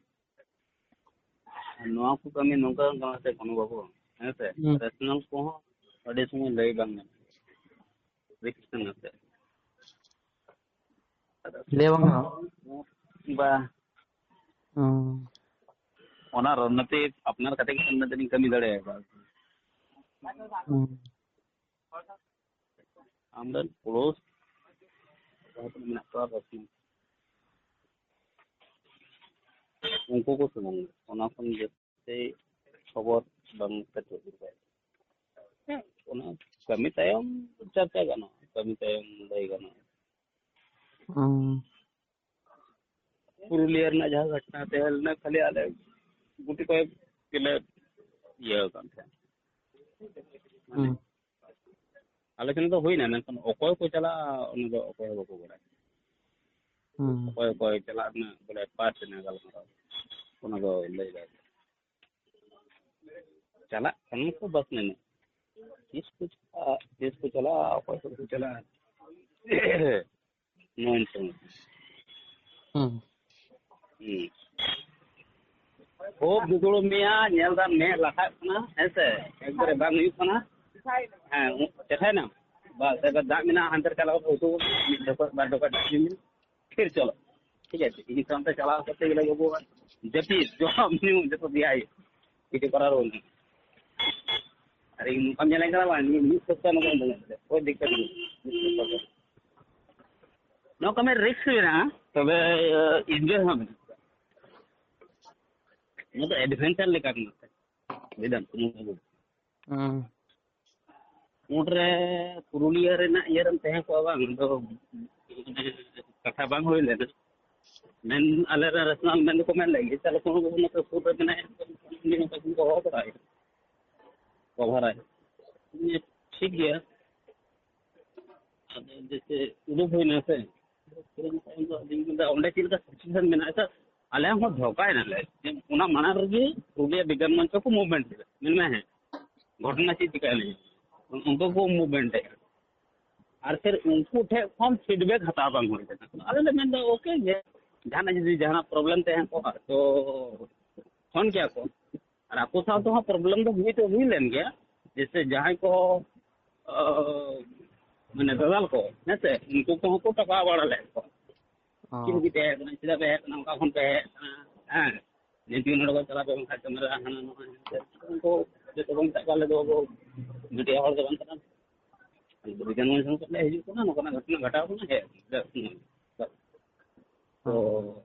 ᱟᱨ ᱱᱚᱣᱟ ᱠᱚ ᱠᱟᱹᱢᱤ ᱱᱚᱝᱠᱟ ᱠᱟᱱᱟ ᱥᱮ ᱠᱳᱱᱳ ᱵᱟᱹᱵᱩ, ᱦᱮᱸ ᱥᱮ? ᱦᱩᱸ᱾ ᱨᱮᱥᱱᱟᱞ ᱠᱚᱦᱚᱸ ᱟᱹᱰᱤ ᱥᱚᱢᱚᱭ ᱞᱟᱹᱭ ᱵᱟᱝ ᱜᱟᱱᱚᱜᱼᱟ᱾ ᱨᱤᱠᱥ ᱠᱟᱱᱟ ᱥᱮ? ᱞᱟᱹᱭ ᱵᱟᱝ ᱜᱟᱱᱚᱜᱼᱟ? ᱵᱟ᱾ ᱦᱩᱸ᱾ ᱚᱱᱟ ᱨᱚᱱᱱᱚᱛᱤ ᱟᱯᱱᱟᱨ ᱠᱟᱛᱮ ᱜᱮ ᱨᱚᱱᱱᱚᱛᱤ ᱞᱤᱧ ᱠᱟᱹᱢᱤ ᱫᱟᱲᱮᱭᱟᱜᱼᱟ᱾ ᱦᱩᱸ᱾ ᱟᱢᱨᱮᱱ ᱯᱩᱲᱳᱥ ᱡᱟᱦᱟᱸ ᱛᱤᱱᱟᱹᱜ ᱢᱮᱱᱟᱜ ᱠᱚᱣᱟ, ᱵᱟᱹᱠᱤ ᱩᱱᱠᱩ ᱠᱚ ᱥᱩᱢᱩᱝ ᱜᱮ᱾ ᱚᱱᱟ ᱠᱷᱚᱱ ᱡᱟᱹᱥᱛᱤ ᱠᱷᱚᱵᱚᱨ ᱵᱟᱝ ᱯᱮ ᱛᱩᱫ ᱫᱟᱲᱮᱭᱟᱜᱼᱟ᱾ ᱦᱮᱸ, ᱚᱱᱟ ᱠᱟᱹᱢᱤ ᱛᱟᱭᱚᱢ ᱪᱟᱨᱪᱟ ᱜᱟᱱᱚᱜᱼᱟ, ᱠᱟᱹᱢᱤ ᱛᱟᱭᱚᱢ ᱞᱟᱹᱭ ᱜᱟᱱᱚᱜᱼᱟ᱾ ᱦᱩᱸ᱾ ᱯᱩᱨᱩᱞᱤᱭᱟᱹ ᱨᱮᱱᱟᱜ ᱡᱟᱦᱟᱸ ᱜᱷᱚᱴᱚᱱᱟ ᱛᱟᱦᱮᱸ ᱞᱮᱱᱟ, ᱠᱷᱟᱹᱞᱤ ᱟᱞᱮ ᱜᱩᱴᱤ ᱠᱚᱭᱮᱠ ᱜᱮᱞᱮ ᱤᱭᱟᱹ ᱟᱠᱟᱱ ᱛᱟᱦᱮᱸᱫ᱾ ᱦᱩᱸ᱾ ᱟᱞᱮ ᱴᱷᱮᱱ ᱫᱚ ᱦᱩᱭᱱᱟ, ᱢᱮᱱᱠᱷᱟᱱ ᱚᱠᱚᱭ ᱠᱚ ᱪᱟᱞᱟᱜᱼᱟ, ᱚᱱᱟ ᱫᱚ ᱚᱠᱚᱭ ᱦᱚᱸ ᱵᱟᱠᱚ ᱵᱟᱲᱟᱭᱟ᱾ ᱦᱩᱸ᱾ ᱚᱠᱚᱭ ᱚᱠᱚᱭ ᱪᱟᱞᱟᱜ ᱨᱮᱱᱟᱜ ᱵᱚᱞᱮ ᱯᱟᱨᱴ ᱨᱮᱱᱟᱜ ᱜᱟᱞᱢᱟᱨᱟᱣ, ᱚᱱᱟ ᱫᱚ ᱞᱟᱹᱭ ᱫᱟᱲᱮᱭᱟᱜᱼᱟ᱾ ᱪᱟᱞᱟᱜ ᱠᱷᱟᱱ ᱠᱚ ᱵᱟᱥ ᱢᱮᱱᱮᱫ, ᱛᱤᱥ ᱠᱚ ᱪᱟᱞᱟᱜᱼᱟ, ᱛᱤᱥ ᱠᱚ ᱪᱟᱞᱟᱜᱼᱟ, ᱚᱠᱚᱭ ᱠᱚ ᱪᱟᱞᱟᱜᱼᱟ᱾ ᱱᱚᱜᱼᱚ ᱱᱚᱝᱠᱟ᱾ ᱦᱩᱸ᱾ ᱦᱩᱸ᱾ ᱠᱷᱩᱵ ᱫᱩᱫᱩᱲᱩᱵ ᱢᱮᱭᱟ, ᱧᱮᱞ ᱫᱟᱢ ᱢᱮᱫ ᱞᱟᱴᱷᱟᱜ ᱠᱟᱱᱟ, ᱦᱮᱸ ᱥᱮ? ᱮᱠᱵᱟᱨᱮ ᱵᱟᱝ ᱦᱩᱭᱩᱜ ᱠᱟᱱᱟ᱾ ᱦᱮᱸ, ᱪᱮᱴᱷᱟᱭᱱᱟᱢ? ᱵᱟᱥ, ᱮᱵᱟᱨ ᱫᱟᱜ ᱢᱮᱱᱟᱜᱼᱟ, ᱦᱟᱱᱛᱮ ᱨᱮ ᱪᱟᱞᱟᱣ ᱠᱟᱛᱮ ᱩᱛᱩ ᱢᱤᱫ ᱰᱷᱚᱠᱚᱡ, ᱵᱟᱨ ᱰᱷᱚᱠᱚᱡ ᱫᱟᱜ ᱧᱩᱭ ᱢᱮ᱾ ᱯᱷᱤᱨ ᱪᱚᱞᱚ, ᱴᱷᱤᱠ ᱟᱪᱷᱮ? ᱤᱧ ᱥᱟᱶᱛᱮ ᱪᱟᱞᱟᱣ ᱠᱟᱛᱮ ᱜᱮᱞᱮ ᱜᱚᱜᱚ ᱡᱟᱹᱯᱤᱫ, ᱡᱚᱢ ᱧᱩ ᱡᱚᱛᱚ ᱫᱮᱭᱟᱭ ᱦᱩᱭᱩᱜᱼᱟ᱾ ᱠᱤᱪᱷᱩ ᱠᱚᱨᱟᱣ ᱵᱟᱹᱱᱩᱜᱼᱟ᱾ ᱟᱨ ᱤᱧ ᱱᱚᱝᱠᱟᱢ ᱧᱮᱞᱮᱧ ᱠᱟᱱᱟ ᱵᱟᱝ, ᱢᱤᱫ, ᱢᱤᱫ ᱥᱚᱯᱛᱟᱦ ᱱᱚᱝᱠᱟᱧ ᱛᱟᱦᱮᱸ ᱠᱟᱱᱟ᱾ ᱳᱭ ᱫᱤᱠᱠᱟᱛ ᱵᱟᱹᱱᱩᱜᱼᱟ᱾ ᱢᱤᱫ ᱥᱚᱯᱛᱟᱦ ᱯᱚᱨ᱾ ᱱᱚᱣᱟ ᱠᱟᱹᱢᱤ ᱨᱤᱠᱥ ᱢᱮᱱᱟᱜᱼᱟ, ᱛᱚᱵᱮ, ᱮ, ᱤᱱᱡᱚᱭ ᱦᱚᱸ ᱢᱮᱱᱟᱜᱼᱟ᱾ ᱱᱚᱣᱟ ᱫᱚ ᱮᱰᱵᱷᱮᱧᱪᱟᱨ ᱞᱮᱠᱟ ᱠᱟᱱᱟ᱾ ᱵᱩᱡᱷᱟᱹᱣ ᱫᱟᱢ? ᱦᱩᱸ᱾ ᱩᱱᱨᱮ ᱯᱩᱨᱩᱞᱤᱭᱟᱹ ᱨᱮᱱᱟᱜ ᱤᱭᱟᱹ ᱨᱮᱢ ᱛᱟᱦᱮᱸ ᱠᱚᱜᱼᱟ ᱵᱟᱝ, ᱟᱫᱚ ᱠᱟᱛᱷᱟ ᱵᱟᱝ ᱦᱩᱭ ᱞᱮᱱᱟ᱾ ᱢᱮᱱ, ᱟᱞᱮ ᱨᱮᱱ ᱨᱮᱥᱱᱟᱞ ᱢᱮᱱ ᱫᱚᱠᱚ ᱢᱮᱱ ᱞᱮᱫ ᱜᱮ, ᱛᱟᱦᱚᱞᱮ ᱠᱚ ᱱᱚᱛᱮ ᱥᱩᱨ ᱨᱮ ᱢᱮᱱᱟᱭᱟ, ᱩᱱᱤ ᱱᱚᱝᱠᱟ ᱠᱚ ᱦᱚᱦᱚ ᱵᱟᱲᱟᱭᱟ, ᱠᱚᱵᱷᱟᱨᱟᱭ᱾ ᱴᱷᱤᱠ ᱜᱮᱭᱟ᱾ ᱟᱫᱚ ᱡᱮᱥᱮ ᱩᱰᱩᱠ ᱦᱩᱭᱱᱟ ᱥᱮ, ᱩᱰᱩᱠ ᱛᱟᱭᱚᱢ ᱫᱚ ᱟᱹᱞᱤᱧ ᱢᱮᱱᱫᱟ, ᱚᱸᱰᱮ ᱪᱮᱫ ᱞᱮᱠᱟ ᱥᱤᱪᱩᱭᱮᱥᱚᱱ ᱢᱮᱱᱟᱜᱼᱟ ᱥᱮ? ᱟᱞᱮ ᱦᱚᱸ ᱫᱷᱚᱠᱟᱭ ᱱᱟᱞᱮ ᱡᱮ ᱚᱱᱟ ᱢᱟᱲᱟᱝ ᱨᱮᱜᱮ ᱯᱩᱨᱩᱞᱤᱭᱟᱹ ᱵᱤᱜᱽᱜᱟᱱ ᱢᱚᱧᱪᱚ ᱠᱚ ᱢᱩᱵᱷᱢᱮᱱᱴ ᱠᱮᱫᱟ, ᱢᱮᱱ ᱢᱮ ᱦᱮᱸ, ᱜᱷᱚᱴᱚᱱᱟ ᱪᱮᱫ ᱪᱤᱠᱟᱹᱭᱮᱱᱟ, ᱩᱱᱠᱩ ᱠᱚ ᱢᱩᱵᱷᱢᱮᱱᱴ ᱮᱫᱟ᱾ ᱟᱨ ᱯᱷᱤᱨ ᱩᱱᱠᱩ ᱴᱷᱮᱱ ᱠᱷᱚᱱ ᱯᱷᱤᱰᱵᱮᱠ ᱦᱟᱛᱟᱣ ᱵᱟᱝ ᱦᱩᱭ ᱞᱮᱱᱟ᱾ ᱟᱞᱮ ᱞᱮ ᱢᱮᱱᱫᱟ, ᱳᱠᱮ ᱜᱮ, ᱡᱟᱦᱟᱱᱟᱜ ᱡᱩᱫᱤ ᱡᱟᱦᱟᱱᱟᱜ ᱯᱨᱚᱵᱞᱮᱢ ᱛᱟᱦᱮᱸ ᱠᱚᱜᱼᱟ ᱛᱚ ᱯᱷᱳᱱ ᱠᱮᱭᱟ ᱠᱚ᱾ ᱟᱨ ᱟᱠᱚ ᱥᱟᱶ ᱛᱮᱦᱚᱸ ᱯᱨᱚᱵᱞᱮᱢ ᱫᱚ ᱦᱩᱭ ᱫᱚ ᱦᱩᱭ ᱞᱮᱱ ᱜᱮᱭᱟ, ᱡᱮᱭᱥᱮ ᱡᱟᱦᱟᱸᱭ ᱠᱚ, ᱟᱸ, ᱢᱟᱱᱮ ᱫᱟᱫᱟᱞ ᱠᱚ, ᱦᱮᱸ ᱥᱮ, ᱩᱱᱠᱩ ᱠᱚᱦᱚᱸ ᱠᱚ ᱴᱟᱠᱟ ᱵᱟᱲᱟ ᱞᱮᱫ ᱠᱚᱣᱟ᱾ ᱚ᱾ ᱪᱮᱫ ᱞᱟᱹᱜᱤᱫ ᱯᱮ ᱦᱮᱡ ᱟᱠᱟᱱᱟ, ᱪᱮᱫᱟᱜ ᱯᱮ ᱦᱮᱡ ᱟᱠᱟᱱᱟ, ᱚᱠᱟ ᱠᱷᱚᱱ ᱯᱮ ᱦᱮᱡ ᱟᱠᱟᱱᱟ? ᱦᱮᱸ, ᱡᱮ ᱛᱩᱭ ᱱᱚᱰᱮ ᱠᱚ ᱪᱟᱞᱟᱣ ᱯᱮ, ᱵᱟᱝᱠᱷᱟᱱ ᱠᱮᱢᱮᱨᱟ ᱦᱟᱱᱟ ᱱᱚᱣᱟ, ᱦᱮᱸ ᱥᱮ, ᱩᱱᱠᱩ ᱡᱚᱛᱚ ᱠᱚ ᱢᱮᱛᱟᱜ ᱠᱚᱣᱟ, "ᱟᱞᱮ ᱫᱚ ᱵᱟᱵᱩ ᱢᱤᱰᱤᱭᱟ ᱦᱚᱲ ᱫᱚ ᱵᱟᱝ ᱠᱟᱱᱟ, ᱟᱞᱮ ᱫᱚ ᱵᱤᱜᱽᱜᱟᱱ ᱢᱚᱧᱪᱚ ᱠᱷᱚᱱ ᱞᱮ ᱦᱤᱡᱩᱜ ᱠᱟᱱᱟ, ᱱᱚᱝᱠᱟᱱᱟᱜ ᱜᱷᱚᱴᱚᱱᱟ ᱜᱷᱟᱴᱟᱣ ᱠᱟᱱᱟ, ᱦᱮᱡ ᱟᱠᱟᱱᱟ, ᱪᱮᱫᱟᱜ ᱯᱮ?" ᱛᱚ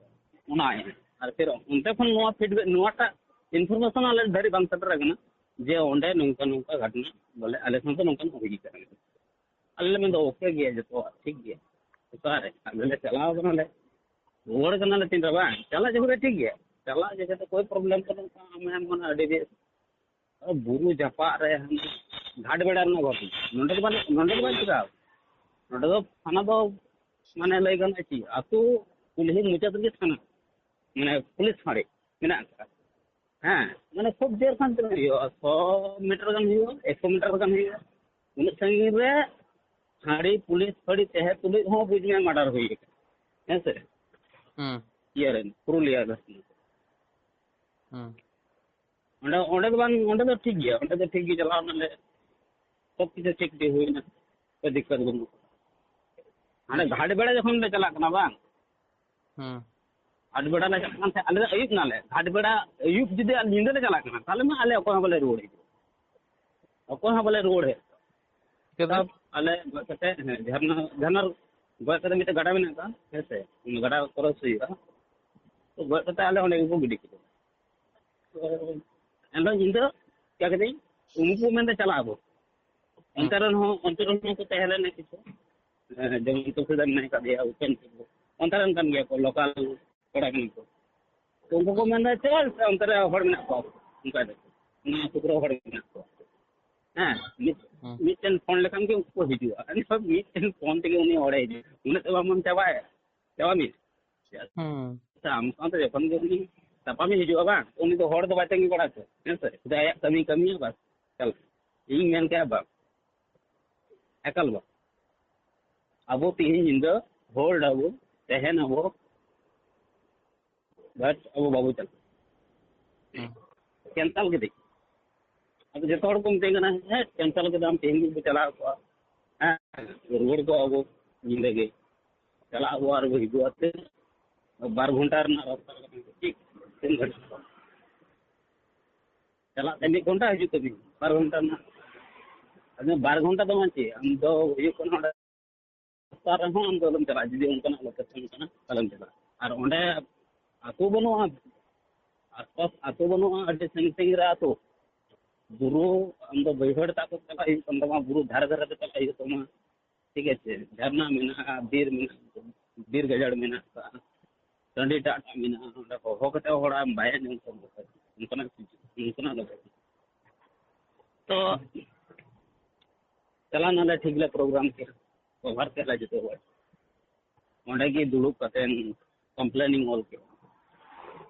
ᱚᱱᱟ ᱤᱭᱟᱹ᱾ ᱟᱨ ᱯᱷᱤᱨ ᱚᱱᱛᱮ ᱠᱷᱚᱱ ᱱᱚᱣᱟ ᱯᱷᱤᱰᱵᱮᱠ, ᱱᱚᱣᱟᱴᱟᱜ ᱤᱱᱯᱷᱚᱨᱢᱮᱥᱚᱱ ᱟᱞᱮ ᱫᱷᱟᱹᱨᱤᱡ ᱵᱟᱝ ᱥᱮᱴᱮᱨ ᱟᱠᱟᱱᱟ ᱡᱮ ᱚᱸᱰᱮ ᱱᱚᱝᱠᱟ ᱱᱚᱝᱠᱟ ᱜᱷᱚᱴᱚᱱᱟ, ᱵᱚᱞᱮ ᱟᱞᱮ ᱥᱟᱶᱛᱮ ᱱᱚᱝᱠᱟ ᱱᱚᱝᱠᱟ ᱦᱩᱭ ᱟᱠᱟᱱᱟ᱾ ᱟᱞᱮ ᱞᱮ ᱢᱮᱱᱫᱟ, ᱳᱠᱮ ᱜᱮᱭᱟ, ᱡᱚᱛᱚᱣᱟᱜ ᱴᱷᱤᱠ ᱜᱮᱭᱟ᱾ ᱚᱠᱟᱨᱮ? ᱟᱞᱮ ᱞᱮ ᱪᱟᱞᱟᱣ ᱠᱟᱱᱟᱞᱮ, ᱨᱩᱣᱟᱹᱲ ᱠᱟᱱᱟᱞᱮ ᱛᱤᱱ ᱨᱮ ᱵᱟᱝ? ᱪᱟᱞᱟᱜ ᱡᱚᱠᱷᱚᱱ ᱨᱮ ᱴᱷᱤᱠ ᱜᱮᱭᱟ, ᱪᱟᱞᱟᱜ ᱡᱚᱠᱷᱚᱱ ᱫᱚ ᱠᱳᱭ ᱯᱨᱚᱵᱞᱮᱢ ᱠᱚᱫᱚ ᱚᱱᱠᱟ ᱟᱢ ᱮᱢ ᱢᱟᱱᱮ ᱟᱹᱰᱤ ᱵᱮᱥ᱾ ᱟᱨ ᱵᱩᱨᱩ ᱡᱟᱯᱟᱜ ᱨᱮ ᱦᱟᱱᱮ ᱜᱷᱟᱴ ᱵᱮᱲᱟ ᱨᱮᱱᱟᱜ ᱜᱷᱚᱴᱚᱱᱟ᱾ ᱱᱚᱸᱰᱮ ᱫᱚ ᱵᱟᱝ, ᱱᱚᱸᱰᱮ ᱫᱚ ᱵᱟᱝ ᱪᱤᱠᱟᱹᱣ᱾ ᱱᱚᱸᱰᱮ ᱫᱚ ᱛᱷᱟᱱᱟ ᱫᱚ ᱢᱟᱱᱮ ᱞᱟᱹᱭ ᱜᱟᱱᱚᱜᱼᱟ ᱪᱮᱫ, ᱟᱹᱛᱩ ᱠᱩᱞᱦᱤ ᱢᱩᱪᱟᱹᱫ ᱨᱮᱜᱮ ᱛᱷᱟᱱᱟ, ᱢᱟᱱᱮ ᱯᱩᱞᱤᱥ ᱯᱷᱟᱹᱲᱤ ᱢᱮᱱᱟᱜ ᱟᱠᱟᱫᱟ᱾ ᱦᱮᱸ, ᱢᱟᱱᱮ ᱠᱷᱩᱵ ᱡᱳᱨ ᱠᱷᱟᱱ ᱛᱤᱱᱟᱹᱜ ᱦᱩᱭᱩᱜᱼᱟ? ᱥᱚ ᱢᱤᱴᱟᱨ ᱜᱟᱱ ᱦᱩᱭᱩᱜᱼᱟ, ᱮᱠᱥᱚ ᱢᱤᱴᱟᱨ ᱜᱟᱱ ᱦᱩᱭᱩᱜᱼᱟ᱾ ᱩᱱᱟᱹᱜ ᱥᱟᱺᱜᱤᱧ ᱨᱮ ᱯᱷᱟᱹᱲᱤ, ᱯᱩᱞᱤᱥ ᱯᱷᱟᱹᱲᱤ ᱛᱟᱦᱮᱸ ᱛᱩᱞᱩᱡ ᱦᱚᱸ ᱵᱩᱡᱽ ᱢᱮ ᱢᱟᱨᱰᱟᱨ ᱦᱩᱭ ᱟᱠᱟᱱᱟ᱾ ᱦᱮᱸ ᱥᱮ? ᱦᱩᱸ᱾ ᱤᱭᱟᱹ ᱨᱮ, ᱯᱩᱨᱩᱞᱤᱭᱟᱹ ᱨᱮ᱾ ᱦᱩᱸ᱾ ᱚᱸᱰᱮ, ᱚᱸᱰᱮ ᱫᱚ ᱵᱟᱝ, ᱚᱸᱰᱮ ᱫᱚ ᱴᱷᱤᱠ ᱜᱮᱭᱟ, ᱚᱸᱰᱮ ᱫᱚ ᱴᱷᱤᱠ ᱜᱮ ᱪᱟᱞᱟᱣ ᱱᱟᱞᱮ, ᱥᱚᱵ ᱠᱤᱪᱷᱩ ᱴᱷᱤᱠ ᱜᱮ ᱦᱩᱭᱱᱟ, ᱠᱳᱭ ᱫᱤᱠᱠᱟᱛ ᱵᱟᱹᱱᱩᱜ᱾ ᱦᱟᱸᱰᱮ ᱜᱷᱟᱴ ᱵᱮᱲᱟ ᱡᱚᱠᱷᱚᱱ ᱞᱮ ᱪᱟᱞᱟᱜ ᱠᱟᱱᱟ ᱵᱟᱝ, ᱦᱩᱸ᱾ ᱜᱷᱟᱴ ᱵᱮᱲᱟ ᱞᱮ ᱪᱟᱞᱟᱜ ᱠᱟᱱ ᱛᱟᱦᱮᱸᱫ, ᱟᱞᱮ ᱫᱚ ᱟᱹᱭᱩᱵ ᱱᱟᱞᱮ, ᱜᱷᱟᱴ ᱵᱮᱲᱟ ᱟᱹᱭᱩᱵ ᱡᱩᱫᱤ ᱟᱨ ᱧᱤᱫᱟᱹ ᱞᱮ ᱪᱟᱞᱟᱜ ᱠᱟᱱᱟ, ᱛᱟᱦᱚᱞᱮ ᱢᱟ ᱟᱞᱮ ᱚᱠᱚᱭ ᱦᱚᱸ ᱵᱟᱞᱮ ᱨᱩᱣᱟᱹᱲ ᱦᱤᱡᱩᱜᱼᱟ, ᱚᱠᱚᱭ ᱦᱚᱸ ᱵᱟᱞᱮ ᱨᱩᱣᱟᱹᱲ ᱦᱮᱡ᱾ ᱪᱤᱠᱟᱹᱛᱮ? ᱛᱟᱵ ᱟᱞᱮ ᱜᱚᱡ ᱠᱟᱛᱮ, ᱦᱮᱸ, ᱡᱷᱟᱨᱱᱟ, ᱡᱷᱟᱨᱱᱟ ᱜᱚᱡ ᱠᱟᱛᱮ ᱢᱤᱫᱴᱮᱱ ᱜᱟᱰᱟ ᱢᱮᱱᱟᱜ ᱟᱠᱟᱫᱟ, ᱦᱮᱸ ᱥᱮ, ᱚᱱᱟ ᱜᱟᱰᱟ ᱠᱨᱚᱥ ᱦᱩᱭᱩᱜᱼᱟ᱾ ᱛᱚ ᱜᱚᱡ ᱠᱟᱛᱮ ᱟᱞᱮ ᱚᱸᱰᱮ ᱜᱮᱠᱚ ᱜᱤᱰᱤ ᱠᱮᱫᱟ᱾ ᱛᱚ ᱮᱱᱦᱤᱞᱳᱜ ᱧᱤᱫᱟᱹ ᱪᱤᱠᱟ ᱠᱮᱫᱟᱹᱧ, ᱩᱱᱠᱩ ᱢᱮᱱᱫᱟ ᱪᱟᱞᱟᱜ ᱟᱵᱚ᱾ ᱦᱩᱸ᱾ ᱚᱱᱛᱮ ᱨᱮᱱ ᱦᱚᱸ, ᱚᱱᱛᱮ ᱨᱮᱱ ᱦᱚᱸ ᱠᱚ ᱛᱟᱦᱮᱸ ᱞᱮᱱᱟ ᱠᱤᱪᱷᱩ, ᱦᱮᱸ, ᱡᱮᱢᱚᱱ ᱛᱩᱞᱥᱤᱫᱟᱥ ᱢᱮᱱᱟᱭ ᱠᱟᱫᱮᱭᱟ, ᱩᱯᱮᱱ ᱴᱩᱰᱩ, ᱚᱱᱛᱮ ᱨᱮᱱ ᱠᱟᱱ ᱜᱮᱭᱟ ᱠᱚ, ᱞᱳᱠᱟᱞ ᱠᱚᱲᱟ ᱠᱟᱱᱟ ᱠᱚ᱾ ᱛᱚ ᱩᱱᱠᱩ ᱠᱚ ᱢᱮᱱᱫᱟ, "ᱪᱮᱫ ᱚᱱᱛᱮ ᱨᱮ ᱦᱚᱲ ᱢᱮᱱᱟᱜ ᱠᱚᱣᱟ?" ᱚᱱᱠᱟ ᱫᱚ, ᱚᱱᱟ ᱟᱹᱛᱩ ᱠᱚᱨᱮ ᱦᱚᱲ ᱢᱮᱱᱟᱜ ᱠᱚᱣᱟ᱾ ᱦᱮᱸ, ᱢᱤᱫ, ᱦᱩᱸ᱾ ᱢᱤᱫᱴᱮᱱ ᱯᱷᱳᱱ ᱞᱮᱠᱷᱟᱱ ᱜᱮ ᱩᱱᱠᱩ ᱠᱚ ᱦᱤᱡᱩᱜᱼᱟ᱾ ᱟᱨ ᱱᱤᱛᱚᱜ ᱢᱤᱫᱴᱮᱱ ᱯᱷᱳᱱ ᱛᱮᱜᱮ ᱩᱱᱤ ᱦᱚᱲᱮ ᱦᱤᱡᱩᱜᱼᱟ᱾ ᱩᱱᱟᱹᱜ ᱫᱚ ᱵᱟᱵᱚᱱ ᱪᱟᱵᱟᱭᱟ, ᱪᱟᱵᱟ ᱢᱮᱭᱟ᱾ ᱦᱩᱸ᱾ ᱟᱪᱪᱷᱟ, ᱟᱢ ᱥᱟᱶᱛᱮ ᱡᱚᱠᱷᱚᱱ ᱜᱮ ᱩᱱᱤ ᱛᱟᱯᱟᱢᱮ ᱦᱤᱡᱩᱜᱼᱟ, ᱵᱟᱝ, ᱩᱱᱤ ᱫᱚ ᱦᱚᱲ ᱫᱚ ᱵᱟᱭ ᱛᱟᱺᱜᱤ ᱵᱟᱲᱟ ᱠᱚᱣᱟ, ᱦᱮᱸ ᱥᱮ? ᱥᱩᱫᱷᱩ ᱟᱭᱟᱜ ᱠᱟᱹᱢᱤ ᱠᱟᱹᱢᱤᱭᱟ, ᱵᱟᱥ, ᱪᱟᱞᱟᱜ᱾ ᱤᱧ ᱢᱮᱱ ᱠᱮᱜᱼᱟ, ᱵᱟᱝ, ᱮᱠᱟᱞ ᱵᱟᱝ᱾ ᱟᱵᱚ ᱛᱤᱦᱤᱧ ᱧᱤᱫᱟᱹ ᱦᱳᱞᱰ ᱟᱵᱚ, ᱛᱟᱦᱮᱱ ᱟᱵᱚ, ᱵᱟᱴ ᱟᱵᱚ ᱵᱟᱵᱚ ᱪᱟᱞᱟᱜᱼᱟ᱾ ᱦᱩᱸ᱾ ᱠᱮᱱᱥᱮᱞ ᱠᱮᱫᱟᱹᱧ᱾ ᱟᱫᱚ ᱡᱚᱛᱚ ᱦᱚᱲ ᱠᱚ ᱢᱤᱛᱟᱹᱧ ᱠᱟᱱᱟ, "ᱦᱮᱸ, ᱠᱮᱱᱥᱮᱞ ᱠᱮᱫᱟᱢ, ᱛᱮᱦᱮᱧ ᱜᱮᱵᱚ ᱪᱟᱞᱟᱣ ᱠᱚᱜᱼᱟ, ᱦᱮᱸ, ᱨᱩᱣᱟᱹᱲ ᱠᱚᱜᱼᱟ ᱵᱚ ᱧᱤᱫᱟᱹ ᱜᱮ, ᱪᱟᱞᱟᱜ ᱟᱵᱚ ᱟᱨ ᱵᱚ ᱦᱤᱡᱩᱜᱼᱟ, ᱛᱤᱱ, ᱵᱟᱨ ᱜᱷᱚᱱᱴᱟ ᱨᱮᱱᱟᱜ ᱨᱟᱥᱛᱟ ᱠᱟᱱᱟ, ᱴᱷᱤᱠ, ᱛᱤᱱ ᱜᱷᱚᱱᱴᱟ ᱪᱟᱞᱟᱜ ᱛᱮ ᱢᱤᱫ ᱜᱷᱚᱱᱴᱟ, ᱦᱤᱡᱩᱜ ᱛᱮ ᱢᱤᱫ ᱜᱷᱚᱱᱴᱟ, ᱵᱟᱨ ᱜᱷᱚᱱᱴᱟ ᱨᱮᱱᱟᱜ᱾ ᱟᱫᱚ ᱵᱟᱨ ᱜᱷᱚᱱᱴᱟ ᱫᱚ ᱵᱟᱝ ᱪᱮᱫ, ᱟᱢ ᱫᱚ ᱦᱩᱭᱩᱜ ᱠᱟᱱᱟ ᱚᱸᱰᱮ ᱨᱟᱥᱛᱟ ᱨᱮᱦᱚᱸ ᱟᱢ ᱫᱚ ᱟᱞᱚᱢ ᱪᱟᱞᱟᱜᱼᱟ, ᱡᱩᱫᱤ ᱚᱱᱠᱟᱱᱟᱜ ᱞᱳᱠᱮᱥᱚᱱ ᱠᱟᱱᱟ, ᱟᱞᱚᱢ ᱪᱟᱞᱟᱜᱼᱟ᱾ ᱟᱨ ᱚᱸᱰᱮ ᱟᱹᱛᱩ ᱵᱟᱹᱱᱩᱜᱼᱟ, ᱟᱥᱯᱟᱥ ᱟᱹᱛᱩ ᱵᱟᱹᱱᱩᱜᱼᱟ, ᱟᱹᱰᱤ ᱥᱟᱺᱜᱤᱧ ᱥᱟᱺᱜᱤᱧ ᱨᱮ ᱟᱹᱛᱩ᱾ ᱵᱩᱨᱩ, ᱟᱢ ᱫᱚ ᱵᱟᱹᱭᱦᱟᱹᱲ ᱛᱟᱵ ᱠᱟᱛᱮ ᱪᱟᱞᱟᱜ ᱦᱩᱭᱩᱜ ᱠᱟᱱ ᱛᱟᱢᱟ, ᱵᱩᱨᱩ ᱫᱷᱟᱨᱮ ᱫᱷᱟᱨᱮ ᱛᱮ ᱪᱟᱞᱟᱜ ᱦᱩᱭᱩᱜ ᱛᱟᱢᱟ, ᱴᱷᱤᱠ ᱟᱪᱷᱮ? ᱡᱷᱟᱨᱱᱟ ᱢᱮᱱᱟᱜᱼᱟ, ᱵᱤᱨ ᱢᱮᱱᱟᱜᱼᱟ, ᱵᱤᱨ ᱜᱟᱡᱟᱲ ᱢᱮᱱᱟᱜ ᱟᱠᱟᱫᱼᱟ, ᱴᱟᱺᱰᱤ ᱴᱟᱜ ᱴᱟᱜ ᱢᱮᱱᱟᱜᱼᱟ, ᱚᱸᱰᱮ ᱦᱚᱦᱚ ᱠᱟᱛᱮ ᱦᱚᱲᱟᱜ ᱮᱢ ᱵᱟᱭᱟ ᱧᱟᱢ ᱠᱚᱣᱟ, ᱚᱱᱠᱟᱱᱟᱜ, ᱚᱱᱠᱟᱱᱟᱜ ᱫᱚ ᱵᱟᱹᱱᱩᱜᱼᱟ᱾ ᱛᱚ ᱪᱟᱞᱟᱣ ᱱᱟᱞᱮ, ᱴᱷᱤᱠ ᱞᱮ ᱯᱨᱳᱜᱨᱟᱢ ᱠᱮᱫᱼᱟ, ᱠᱚᱵᱷᱟᱨ ᱠᱮᱫ ᱞᱮ ᱡᱚᱛᱚ ᱦᱚᱲ᱾ ᱚᱸᱰᱮ ᱜᱮ ᱫᱩᱲᱩᱵ ᱠᱟᱛᱮ ᱠᱚᱢᱯᱞᱮᱱᱤᱝ ᱚᱞ ᱠᱮᱫᱼᱟ,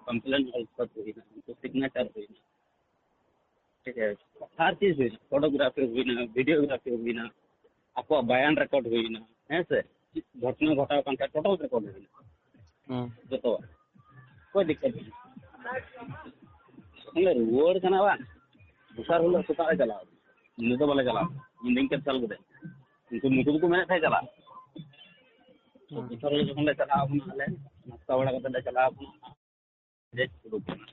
ᱠᱚᱢᱯᱞᱮᱱ ᱚᱞ ᱠᱟᱛᱮ ᱦᱩᱭᱱᱟ, ᱩᱱᱠᱩ ᱥᱤᱜᱽᱱᱮᱪᱟᱨ ᱦᱩᱭᱱᱟ, ᱴᱷᱤᱠ ᱟᱪᱷᱮ? ᱦᱟᱨ ᱪᱤᱡᱽ ᱦᱩᱭᱱᱟ, ᱯᱷᱳᱴᱳᱜᱨᱟᱯᱷᱤ ᱦᱩᱭᱱᱟ, ᱵᱷᱤᱰᱤᱭᱳᱜᱨᱟᱯᱷᱤ ᱦᱩᱭᱱᱟ, ᱟᱠᱚᱣᱟᱜ ᱵᱟᱭᱟᱱ ᱨᱮᱠᱚᱨᱰ ᱦᱩᱭᱱᱟ, ᱦᱮᱸ ᱥᱮ? ᱪᱮᱫ ᱜᱷᱚᱴᱚᱱᱟ ᱜᱷᱚᱴᱟᱣ ᱠᱟᱱ ᱠᱷᱟᱡ ᱴᱳᱴᱟᱞ ᱨᱮᱠᱚᱨᱰ ᱦᱩᱭᱱᱟ᱾ ᱦᱩᱸ᱾ ᱡᱚᱛᱚᱣᱟᱜ᱾ ᱚᱠᱚᱭ ᱫᱤᱠᱠᱟᱛ ᱢᱮᱱᱟᱜᱼᱟ? ᱛᱟᱦᱞᱮ ᱨᱩᱣᱟᱹᱲ ᱠᱟᱱᱟ ᱵᱟᱝ? ᱫᱚᱥᱟᱨ ᱦᱤᱞᱳᱜ ᱥᱮᱛᱟᱜ ᱞᱮ ᱪᱟᱞᱟᱣ ᱠᱟᱱᱟ᱾ ᱧᱤᱫᱟᱹ ᱫᱚ ᱵᱟᱞᱮ ᱪᱟᱞᱟᱣ ᱠᱟᱱᱟ᱾ ᱧᱤᱫᱟᱹᱧ ᱠᱮᱱᱥᱮᱞ ᱠᱮᱫᱟ᱾ ᱩᱱᱠᱩ ᱢᱩᱠᱩ ᱫᱚᱠᱚ ᱢᱮᱱᱮᱫ ᱛᱟᱦᱮᱸ ᱪᱟᱞᱟᱜ᱾ ᱛᱚ ᱦᱩᱸ᱾ ᱫᱚᱥᱟᱨ ᱦᱤᱞᱳᱜ ᱡᱚᱠᱷᱚᱱ ᱞᱮ ᱪᱟᱞᱟᱣ ᱠᱟᱱᱟ ᱟᱞᱮ, ᱱᱟᱥᱛᱟ ᱵᱟᱲᱟ ᱠᱟᱛᱮ ᱞᱮ ᱪᱟᱞᱟᱣ ᱠᱟᱱᱟ᱾ ᱦᱮᱡ ᱩᱰᱩᱠ ᱠᱟᱱᱟ᱾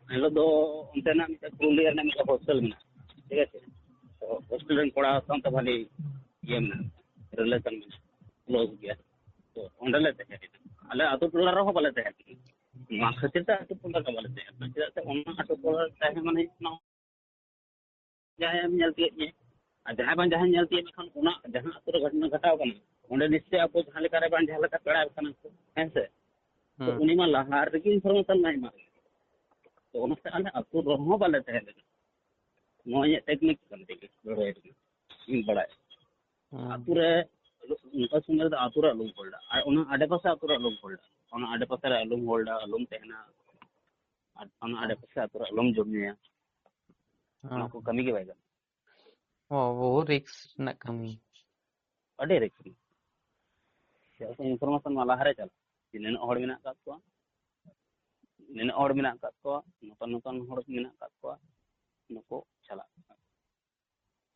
ᱮᱱ ᱦᱤᱞᱳᱜ ᱫᱚ ᱚᱱᱛᱮᱱᱟᱜ ᱢᱤᱫᱴᱮᱱ ᱯᱩᱨᱩᱞᱤᱭᱟᱹ ᱨᱮᱱᱟᱜ ᱢᱤᱫᱴᱮᱱ ᱦᱳᱥᱴᱮᱞ ᱢᱮᱱᱟᱜᱼᱟ, ᱴᱷᱤᱠ ᱟᱪᱷᱮ? ᱛᱚ ᱦᱳᱥᱴᱮᱞ ᱨᱮᱱ ᱠᱚᱲᱟ ᱥᱟᱶᱛᱮ ᱵᱷᱟᱞᱮ ᱤᱭᱟᱹ ᱢᱮᱱᱟᱜᱼᱟ, ᱨᱤᱞᱮᱥᱚᱱ ᱢᱮᱱᱟᱜᱼᱟ, ᱠᱞᱳᱡᱽ ᱜᱮᱭᱟ᱾ ᱛᱚ ᱚᱸᱰᱮ ᱞᱮ ᱛᱟᱦᱮᱸ ᱠᱟᱱᱟ, ᱟᱞᱮ ᱟᱹᱛᱩ ᱴᱚᱞᱟ ᱨᱮᱦᱚᱸ ᱵᱟᱞᱮ ᱛᱟᱦᱮᱸ ᱠᱟᱱᱟ᱾ ᱱᱚᱣᱟ ᱠᱷᱟᱹᱛᱤᱨ ᱛᱮ ᱟᱹᱛᱩ ᱴᱚᱞᱟ ᱨᱮ ᱵᱟᱞᱮ ᱛᱟᱦᱮᱸ ᱠᱟᱱᱟ, ᱪᱮᱫᱟᱜ ᱥᱮ ᱚᱱᱟ ᱟᱹᱛᱩ ᱴᱚᱞᱟ ᱨᱮ ᱛᱟᱦᱮᱸ ᱢᱟᱱᱮ ᱦᱩᱭᱩᱜ ᱠᱟᱱᱟ ᱡᱟᱦᱟᱸᱭᱮᱢ ᱧᱮᱞ ᱛᱤᱭᱳᱜ ᱢᱮᱭᱟ, ᱟᱨ ᱡᱟᱦᱟᱸᱭ ᱵᱟᱝ ᱡᱟᱦᱟᱸᱭ ᱧᱮᱞ ᱛᱤᱭᱳᱜ ᱢᱮᱠᱷᱟᱱ ᱚᱱᱟ ᱡᱟᱦᱟᱸ ᱟᱹᱛᱩ ᱨᱮ ᱜᱷᱚᱴᱚᱱᱟ ᱜᱷᱚᱴᱟᱣ ᱠᱟᱱᱟ, ᱚᱸᱰᱮ ᱱᱤᱥᱪᱚᱭ ᱟᱠᱚ ᱡᱟᱦᱟᱸ ᱞᱮᱠᱟ ᱨᱮ ᱵᱟᱝ ᱡᱟᱦᱟᱸ ᱞᱮᱠᱟ ᱯᱮᱲᱟ ᱠᱟᱱᱟ ᱠᱚ, ᱦᱮᱸ ᱥᱮ? ᱛᱚ ᱦᱩᱸ᱾ ᱩᱱᱤ ᱢᱟ ᱞᱟᱦᱟ ᱨᱮᱜᱮ ᱤᱱᱯᱷᱚᱨᱢᱮᱥᱚᱱ ᱢᱟᱭ ᱮᱢᱟ ᱫᱮ᱾ ᱛᱚ ᱚᱱᱟᱛᱮ ᱟᱞᱮ ᱟᱹᱛᱩ ᱨᱮᱦᱚᱸ ᱵᱟᱞᱮ ᱛᱟᱦᱮᱸ ᱞᱮᱱᱟ᱾ ᱱᱚᱣᱟ ᱤᱧᱟᱹᱜ ᱴᱮᱠᱱᱤᱠ ᱠᱟᱱ ᱛᱤᱧ ᱜᱮᱭᱟ, ᱞᱟᱹᱲᱦᱟᱹᱭ ᱨᱮᱱᱟᱜ ᱤᱧ ᱵᱟᱲᱟᱭᱟ᱾ ᱦᱩᱸ᱾ ᱟᱹᱛᱩ ᱨᱮ ᱟᱞᱚ-, ᱚᱱᱠᱟ ᱥᱚᱢᱚᱭ ᱨᱮᱫᱚ ᱟᱹᱛᱩ ᱨᱮ ᱟᱞᱚᱢ ᱦᱚᱞᱰᱟ, ᱟᱨ ᱚᱱᱟ ᱟᱰᱮᱯᱟᱥᱮ ᱟᱹᱛᱩ ᱨᱮ ᱟᱞᱚᱢ ᱦᱚᱞᱰᱟ, ᱚᱱᱟ ᱟᱰᱮᱯᱟᱥᱮ ᱨᱮ ᱟᱞᱚᱢ ᱦᱚᱞᱰᱟ, ᱟᱞᱚᱢ ᱛᱟᱦᱮᱱᱟ, ᱟᱨ ᱚᱱᱟ ᱦᱩᱸ᱾ ᱟᱰᱮᱯᱟᱥᱮ ᱟᱹᱛᱩ ᱨᱮ ᱟᱞᱚᱢ ᱡᱚᱢ ᱧᱩᱭᱟ᱾ ᱚᱱᱟ ᱦᱩᱸ᱾ ᱠᱚ ᱠᱟᱹᱢᱤ ᱜᱮ ᱵᱟᱭ ᱜᱟᱱᱚᱜᱼᱟ᱾ ᱚ, ᱵᱚᱦᱩ ᱨᱤᱠᱥ ᱨᱮᱱᱟᱜ ᱠᱟᱹᱢᱤ᱾ ᱟᱹᱰᱤ ᱨᱤᱠᱥ ᱨᱮᱱᱟᱜ᱾ ᱪᱮᱫᱟᱜ ᱥᱮ ᱤᱱᱯᱷᱚᱨᱢᱮᱥᱚᱱ ᱢᱟ ᱞᱟᱦᱟᱨᱮ ᱪᱟᱞᱟᱜᱼᱟ ᱡᱮ ᱱᱤᱱᱟᱹᱜ ᱦᱚᱲ ᱢᱮᱱᱟᱜ ᱟᱠᱟᱫ ᱠᱚᱣᱟ, ᱱᱤᱱᱟᱹᱜ ᱦᱚᱲ ᱢᱮᱱᱟᱜ ᱟᱠᱟᱫ ᱠᱚᱣᱟ, ᱱᱚᱝᱠᱟᱱ ᱱᱚᱝᱠᱟᱱ ᱦᱚᱲ ᱢᱮᱱᱟᱜ ᱟᱠᱟᱫ ᱠᱚᱣᱟ, ᱱᱩᱠᱩ ᱪᱟᱞᱟᱜ ᱠᱟᱱᱟ᱾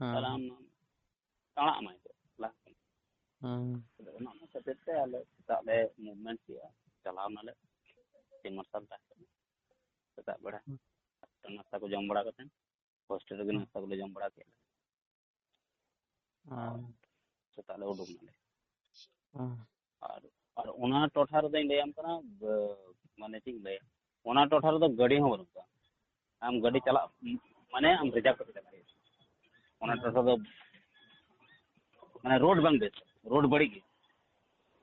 ᱦᱩᱸ᱾ ᱛᱟᱦᱞᱮ ᱟᱢ ᱛᱟᱲᱟᱜ ᱢᱟᱭ ᱛᱚ ᱞᱟᱦᱟ ᱠᱷᱚᱱ᱾ ᱦᱩᱸ᱾ ᱟᱫᱚ ᱚᱱᱟ, ᱚᱱᱟ ᱠᱷᱟᱹᱛᱤᱨ ᱛᱮ ᱟᱞᱮ ᱥᱮᱛᱟᱜ ᱞᱮ ᱢᱩᱵᱷᱢᱮᱱᱴ ᱠᱮᱜᱼᱟ, ᱪᱟᱞᱟᱣ ᱱᱟᱞᱮ ᱥᱤᱧ ᱢᱟᱨᱥᱟᱞ ᱛᱟᱦᱮᱸ ᱠᱟᱱᱟ᱾ ᱥᱮᱛᱟᱜ ᱵᱮᱲᱟ ᱦᱩᱸ᱾ ᱱᱟᱥᱛᱟ ᱠᱚ ᱡᱚᱢ ᱵᱟᱲᱟ ᱠᱟᱛᱮ ᱦᱳᱥᱴᱮᱞ ᱨᱮᱜᱮ ᱦᱩᱸ᱾ ᱱᱟᱥᱛᱟ ᱠᱚᱞᱮ ᱡᱚᱢ ᱵᱟᱲᱟ ᱠᱮᱜᱼᱟ᱾ ᱦᱩᱸ᱾ ᱥᱮᱛᱟᱜ ᱞᱮ ᱩᱰᱩᱠ ᱱᱟᱞᱮ᱾ ᱦᱩᱸ᱾ ᱟᱨ, ᱟᱨ ᱚᱱᱟ ᱴᱚᱴᱷᱟ ᱨᱮᱫᱚᱧ ᱞᱟᱹᱭᱟᱢ ᱠᱟᱱᱟ, ᱵ-, ᱢᱟᱱᱮ ᱪᱮᱫ ᱤᱧ ᱞᱟᱹᱭᱟ, ᱚᱱᱟ ᱴᱚᱴᱷᱟ ᱨᱮᱫᱚ ᱜᱟᱹᱰᱤ ᱦᱚᱸ ᱵᱟᱹᱱᱩᱜ ᱠᱚᱣᱟ᱾ ᱟᱢ ᱜᱟᱹᱰᱤ ᱪᱟᱞᱟᱜ, ᱢᱟᱱᱮ ᱟᱢ ᱨᱤᱡᱟᱨᱵᱷ ᱠᱟᱛᱮ ᱪᱟᱞᱟᱜ ᱦᱩᱭᱩᱜᱼᱟ᱾ ᱚᱱᱟ ᱦᱩᱸ᱾ ᱴᱚᱴᱷᱟ ᱫᱚ ᱢᱟᱱᱮ ᱨᱳᱰ ᱵᱟᱝ ᱵᱮᱥ, ᱨᱳᱰ ᱵᱟᱹᱲᱤᱡ ᱜᱮ,